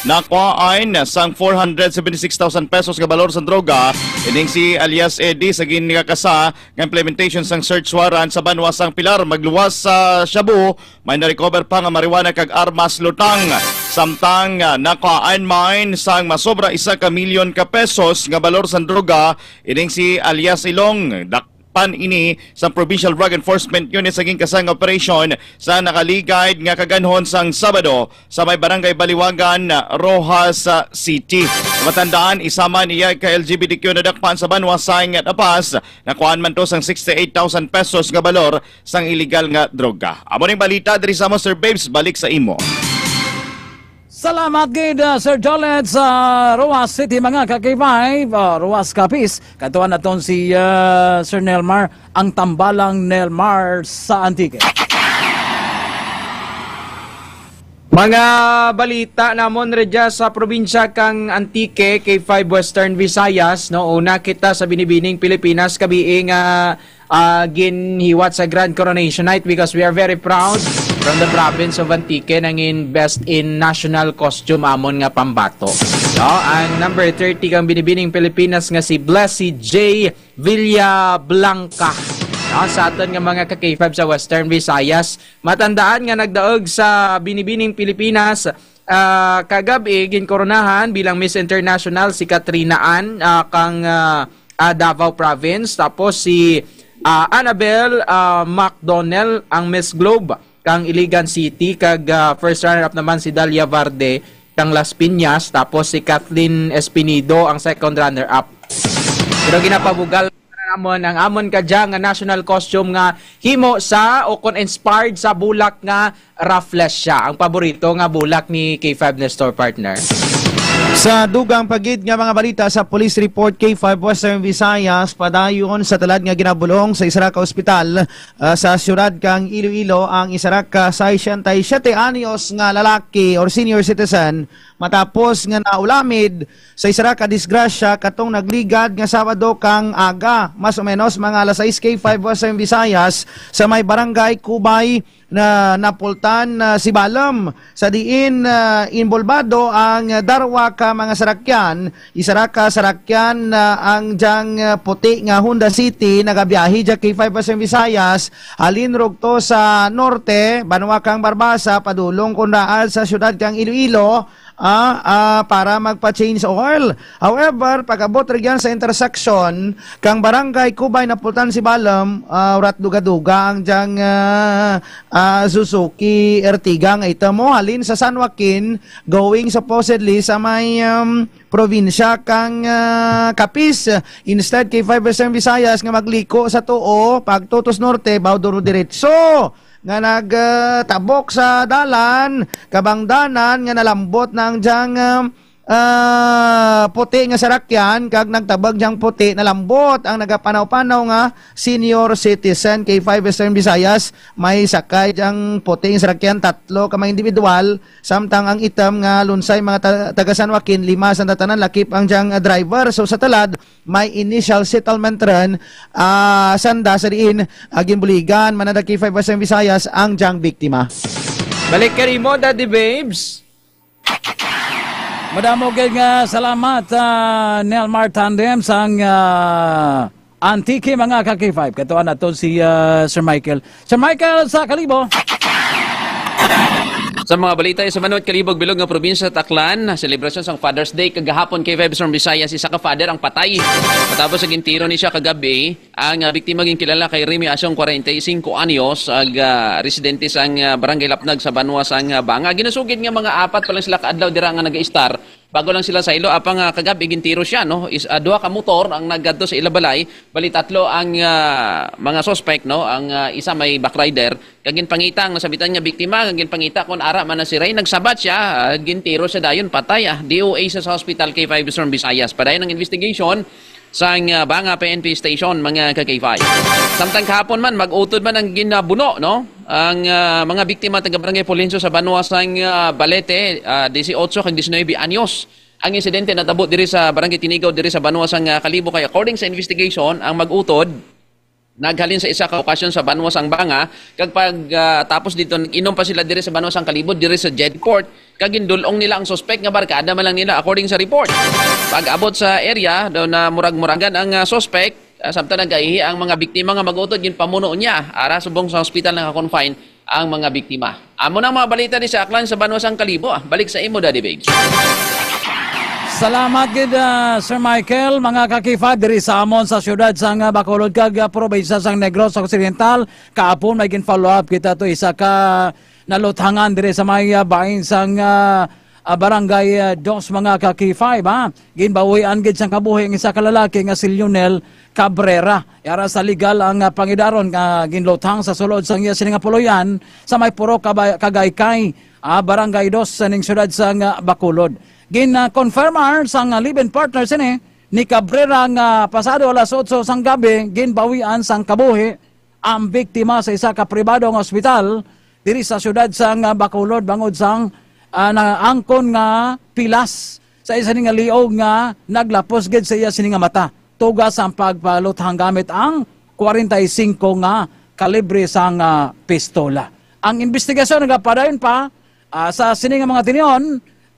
Nakuhaan sang four hundred seventy-six thousand pesos nga balor sa droga ining si alias Eddie sa ginakasa nga implementation sang search warrant sa banwa sang Pilar. Magluwas sa shabu, may na-recover pa nga marijuana kag armas lutang. Samtang, ah, nakuhaan man sang masobra isa ka milyon ka pesos nga balor sang droga ining si alias Ilong. Dakpan ini sa Provincial Drug Enforcement Unit sa ginkasang operasyon sa nakaligad nga kaganhon sang Sabado sa may Barangay Baliwagan, Roxas City. Matandaan, isa man iya ka L G B T Q nadakpan sa banwa sa Ingat Apas. Nakuhaan man to sang sixty-eight thousand pesos nga balor sang illegal nga droga. Amo ning balita diri sa mo, Sir Babes. Balik sa imo. Salamat gid, uh, Sir Jolet sa Roxas City, mga ka-K five, uh, Roxas Capiz. Katuan naton si, uh, Sir Nelmar, ang tambalang Nelmar sa Antique. Mga balita namon rugya sa probinsya kang Antique, K five Western Visayas, no? Una kita sa binibining Pilipinas, kabii nga, ah, ginhiwat sa Grand Coronation Night because we are very proud from the province of Antique nangin best in national costume amon nga pambato. No? Ang number thirty kang binibining Pilipinas nga si Blessy J Villablanca. No? Sa aton nga mga ka-K five sa Western Visayas, matandaan nga nagdaog sa binibining Pilipinas, ah, kagab-i, ginkoronahan bilang Miss International si Katrina Ann, ah, kang, ah, ah, Davao Province. Tapos si, ah, Annabel, ah, McDonnell ang Miss Globe kang Iligan City. Kag, ah, first runner-up naman si Dalia Varde kang Las Piñas. Tapos si Kathleen Espinido ang second runner-up. Pero ginapabugal Amon ang amon kadya nga national costume nga himo sa o kon inspired sa bulak nga rafflesia, ang paborito nga bulak ni K five Nestor, partner. Sa dugang pa gid nga mga balita sa police report, K five Western Visayas, padayon sa talad nga ginabulong sa isa ka ospital, ah, sa siyudad kang Iloilo ang isa ka sesenta y siete anyos nga lalaki or senior citizen matapos nga naulamid sa isa ka disgrasya katong nagligad nga Sabado kang aga, mas o menos mga alas sais K five Western Visayas, sa may barangay Kubay na Napultan, ah, Sibalom, sa diin, ah, inbolbado ang darwa ka mga sarakyan. Isa ra ka sarakyan, ah, ang dyang, ah, puti nga Honda City nagabiyahe dya K five Western Visayas, halin rugto sa norte, banwa kang Barbaza, padulong kun raad sa siyudad kang Iloilo, ah, ah, para magpa-change oil. However, pag-abot ra gyan sa intersection kang Barangay Kubay Napultan Sibalom, ah, urat duga-duga ang dyang, ah, ah, Suzuki Ertiga nga ita mo halin sa San Joaquin, going supposedly sa may, um, probinsya kang, ah, Capiz. Instead, K five Western Visayas nga magliko sa tuo, pagtutos norte, baw duro diretso nga nagtabok sa dalan, kabangdanan nga nalambot na ang dyang, ah, ah, puti nga sarakyan, kag nagtabag dyang puti, nalambot ang nagapanaw-panaw nga senior citizen. K five Western Visayas, may sakay dyang puti nga sarakyan, tatlo ka mga individual, samtang ang itom nga lunsay mga ta-, taga San Joaquin, lima sa tanan, lakip ang dyang, ah, driver. So, sa talad, may initial settlement run, ah, sanda sa diin, ah, ginbuligan man na K five Western Visayas ang dyang biktima. Balik kay imo, Daddy Babes. Madamo gid nga salamat, ah, Nelmar Tandem sang, ah, Antique, mga ka-K five. Katuan nato si, ah, Sir Michael. Sir Michael sa Kalibo. Sa mga balita sa Manot, Kalibo ug bilog nga probinsya sa Aklan, selebrasyon sang Father's Day kagahapon, K five Western Visayas, isa ka father ang patay. Matapos sa gintiro ni siya kagabi, ang, ah, biktima ginkilala kay Remy Asyong, kwarenta y singko anyos, ag, ah, residente sang, ah, Barangay Lapnag sa banwa sang, ah, Banga. Ginasugid nga mga apat pa lang sila ka adlaw dira nga nag-istar. Bago lang sila sa ilo, apang, ah, kagabi gintiro siya, no? Is, ah, duha ka motor ang naggadto sa ila balay, bali tatlo ang, ah, mga suspect, no? Ang, ah, isa may backrider, kag ginpangita ang nasabitan nga biktima, kag ginpangita kon ara man na si Ray, nagsabat siya, ah, gintiro siya dayon, patay, ah. D O A sa, sa hospital, K five Western Visayas. Padayon ang investigation sang, ah, Banga P N P station, mga ka-K five. Samtang kahapon man, mag-utod man ang ginabuno, no? Ang, ah, mga biktima taga Barangay Polencio sa banwa sang, ah, Balete, ah, dieciocho kag diecinuebe anyos. Ang insidente natabo diri sa Barangay Tinigaw, diri sa banwa sang, ah, Kalibo, kay according sa investigation, ang mag-utod naghalin sa isa ka okasyon sa banwa sang Banga, kag pag, ah, tapos dito, nag-inom pa sila diri sa banwa sang Kalibo, diri sa jetport, kag gindul-ong nila ang suspek nga barkada man lang nila, according sa report. Pag-abot sa area, daw na murag-muragan ang, ah, suspek, ah, samtang nagaihi ang mga biktima nga mag-utod, ginpamuno niya. Ara subong sa hospital naka-confine ang mga biktima. Amo na ang mga balita di sa Aklan sa banwa sang Kalibo. Ah, balik sa imo, Daddy Babes. Salamat gid, ah, Sir Michael. Mga ka-K five, diri sa amon sa siyudad sang, ah, Bacolod kag, ah, probinsya sang Negros Occidental. Kahapon may gin-follow up kita to isa ka naluthangan diri sa may, ah, bahin sang, ah, ah, Barangay, ah, Dos, mga ka-K five, ha. Ginbawian gid sang kabuhi ang isa ka lalaki nga si Lionel Cabrera. Yara sa legal ang, ah, pangidaron nga ginluthang sa sulod sang iya sini nga puloy-an sa may Purok Kabay-, Kagaykay, ah, Barangay Dos sa ning siyudad sang, ah, Bacolod. Gin, ah, confirmar sang, ah, live-in partner sini ni Cabrera nga pasado alas otso sang gabi ginbawian sang kabuhi ang biktima sa isa ka pribado nga ospital diri sa siyudad sang, ah, Bacolod bangod sang, ah, naangkon nga pilas sa isa ni nga liog nga naglapos gid sa iya sini nga mata. Tuga sang pagpaluthang gamit ang kwarenta y singko nga kalibre sang, ah, pistola. Ang investigasyon nagapadayon pa, ah, sa sini nga mga tinion,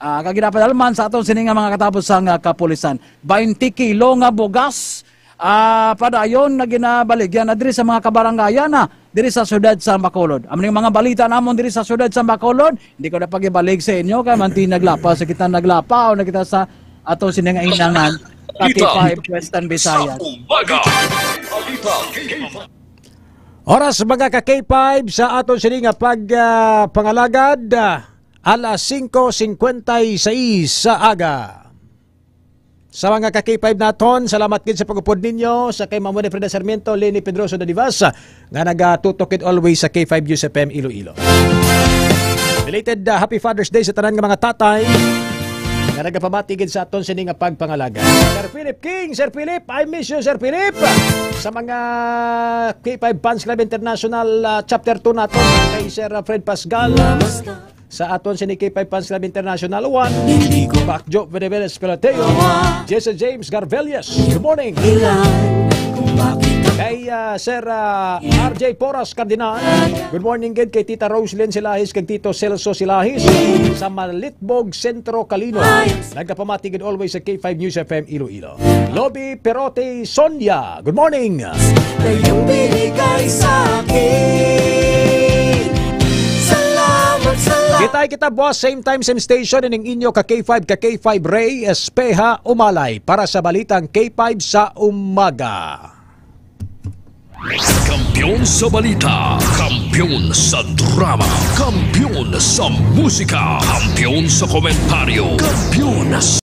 ah, kag ginapadalman sa aton sini nga mga katapos sang, ah, kapulisan. Baynte kilo nga bugas, ah, padayon nga ginabaligya na diri sa mga kabarangayan na diri sa siyudad sa Bacolod. Amo ning mga balita namon diri sa siyudad sa Bacolod, hindi ko na pag-ibalik sa inyo kay manti naglapa sa kita, naglapa o na kita sa ato sini nga inangan, K five Western Visayas. Oras, mga ka-K five, sa aton sini nga pag, ah, pangalagad, ah, alas singko singkwenta y seis sa aga. Sa mga ka-K five naton, salamat gid sa pag-upod ninyo. Sa kay Mamo ni Freda Sarmiento, Leni Pedroso Dadivas, nga nagatutok it always sa K five News F M Iloilo. Belated, ah, Happy Father's Day sa tanan nga mga tatay nga nagapamati gid sa aton sini nga pagpangalaga. Sir Philip King, Sir Philip, I miss you, Sir Philip. Sa mga K five Fans Club International, ah, Chapter two naton, kay Sir Fred Pascal, ah, sa aton sini K five Fans Club International one, Bakjo Veneveles Galateo, Jesse James Garvelias, good morning. Kay, ah, Sir, ah, R J Poras Cardinal, good morning gid kay Tita Roselyn Silahis kag Tito Celso Silahis sa Malitbog, Centro, Calino. Nagapamati gid always sa K five News F M Iloilo. Lobby Perote Sonia, good morning. Na iyong binigay sa akin. Salamat, salamat. Kita kita, boss, same time, same station, ining inyo ka K five, ka K five Ray Espeha Umalay para sa Balitang K five sa Umaga. Kampiyon sa balita, kampiyon sa drama, kampiyon sa musika, kampiyon sa komentaryo, kampiyon sa